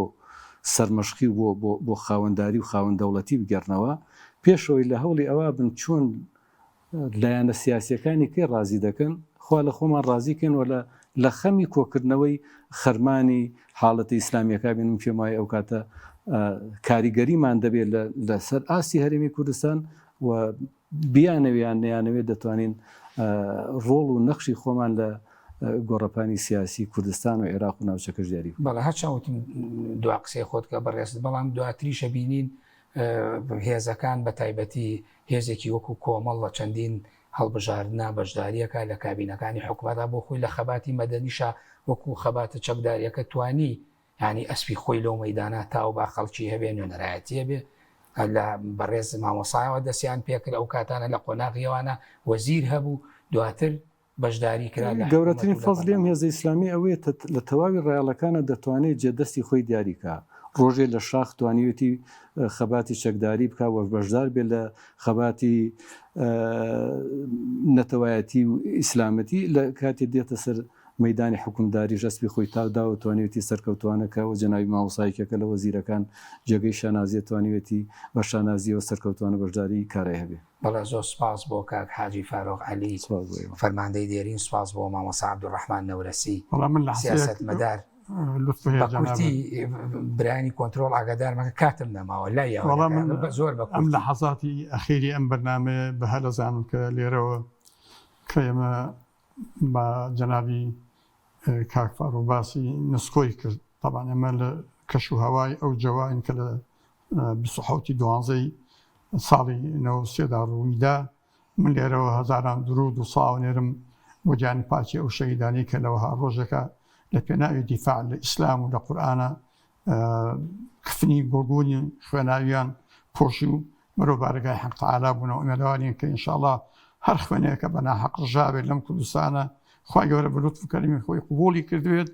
سەرمەشقی و بۆ بۆ بۆ خاوەنداری و خاوەن دەوڵەتی بگێڕنەوە، پێشەوەی لە هەوڵی ئەوە بن چۆن لایەنە سیاسیەکانی کەی ڕازی دەکەن، خوا لە خۆمان ڕازی کەین و لە لە خەمی کۆکردنەوەی خەرمانی حاڵەتە ئیسلامیەکە بین، من پێم وایە ئەو کاتە کاریگەریمان دەبێت لە لەسەر ئاستی هەرێمی کوردستان و بیانەوێ یان نەیانەوێ دەتوانین ڕۆڵ و نەخشی خۆمان لە گۆڕەپانی سیاسی کوردستان و عێراق و ناوچەکەش دیاری بکەین. بەڵێ هەرچەند وتم دوا قسەی خۆت کە بەڕێزت بەڵام دواتریشە بینین هێزەکان بە تایبەتی هێزێکی وەکو کۆمەڵ لە چەندین هەڵبژاردنا بەشداریەکە لە کابینەکانی حکومەتا بۆ خۆی لە خەباتی مەدەنیشا وەکو خەباتە چەکداریەکە توانی یانی ئەسپی خۆی لەو مەیدانە تاو با خەڵکی هەبێ نوێنەرایەتی هەبێ لە بەڕێز مامۆسایەوە دەستیان پێکرد ئەو کاتانە لە قۆناغی ئەوانە وەزیر هەبوو دواتر بەشداری کرا لە حکوومەت گەورەترین و لە فەزلی ئەم پەرلەمان. هێزە ئیسلامیە ئەوەیە تە لە تەواوی ڕایەڵەکانا دەتوانێت جێ دەستی خۆی دیاری کا. ڕۆژێ لە شاخ توانیوێتی خەباتی چەکداری بکا و بەشدار بێت لە خەباتی نەتەوایەتی و ئیسلامەتی لە کاتێ دێتە سەر مەیدانی حوکمداریش ئەسپی خۆی تاو داوە توانیوێتی سەرکەوتوانە کە ئەوە جەنابی مامۆستا یەکێکە لە وەزیرەکان جێگەی شانازیە توانیوێتی بە شانازیەوە سەرکەوتوانە بەشداری کارای هەبێ. بەڵێ زۆر سوپاس بۆ کاک حاجی فاروق عەلی سوپاس بۆ ئێوە. فەرماندەی دێرین سوپاس بۆ مامۆستا عەبدولڕەحمان نەورەسی وەڵا من لەحزەیەک سیاسەتمەدار لوتف هەیە بە کورتی جەنابت. برایانی کۆنترۆڵ ئاگادار مەکە کاتم نەماوە لای یاوە وەڵا من نەکا زۆر بە ئەم کورتی. لەحەزاتی ئەخیری ئەم بەرنامەیە بە هەلەزانم کە لێرەوە کە ئێمە با جەنابی کاک فاروق باسی نسکۆی کرد تەبعەن ئێمە لە کەش و هەوای ئەو جەواین کە لە 27 دوانزەی ساڵی 93 دا ڕوویدا من لێرەوە هەزاران درود و سڵاو نێرم بۆ گیانی پاکی ئەو شەهیدانەی کە لەوەها ڕۆژێکە لە پێناوی دیفاع لە ئیسلام و لە قورئانە کفنی گوڵگونی خوێناویان پۆشی و بەرەو بارەگای حەق تەعالا بوونەوە ئومێدەوارین کە ئینشاڵڵا هەر خوێنێکە بە ناحەق ڕژابێت لەم کوردستانە خوای گەورە بە لوتف و کەرەمی خۆی قبوڵی کردبێت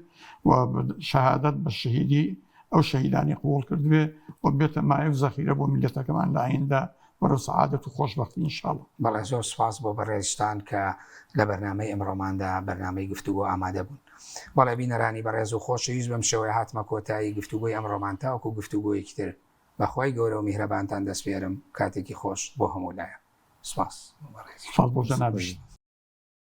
و شەهادەت بە شەهیدی ئەو شەهیدانی قبوڵ کردبێ و بێتە مایە و زەخیرە بۆ میللەتەکەمان لە ئایندە. بەرەو سەعادەت و خۆشبەختی ان شاء اللە. بەڵێ زۆر سوپاس بۆ بەڕێزتان کە لە بەرنامەی ئەمڕۆماندا بەرنامەی گفتوگۆ ئامادە بوون. بەڵێ بینەرانی بەڕێز و خۆشەویست بەم شێوەیە هاتمە کۆتایی گفتوگۆی ئەمڕۆمان تاوەکو گفتوگۆیەکی تر بە خوای گەورە و میهرەبانتان دەسپێرم کاتێکی خۆش بۆ هەموو لایەک. سوپاس بۆ بەڕێزی. سوپاس بۆ جەنابیشت.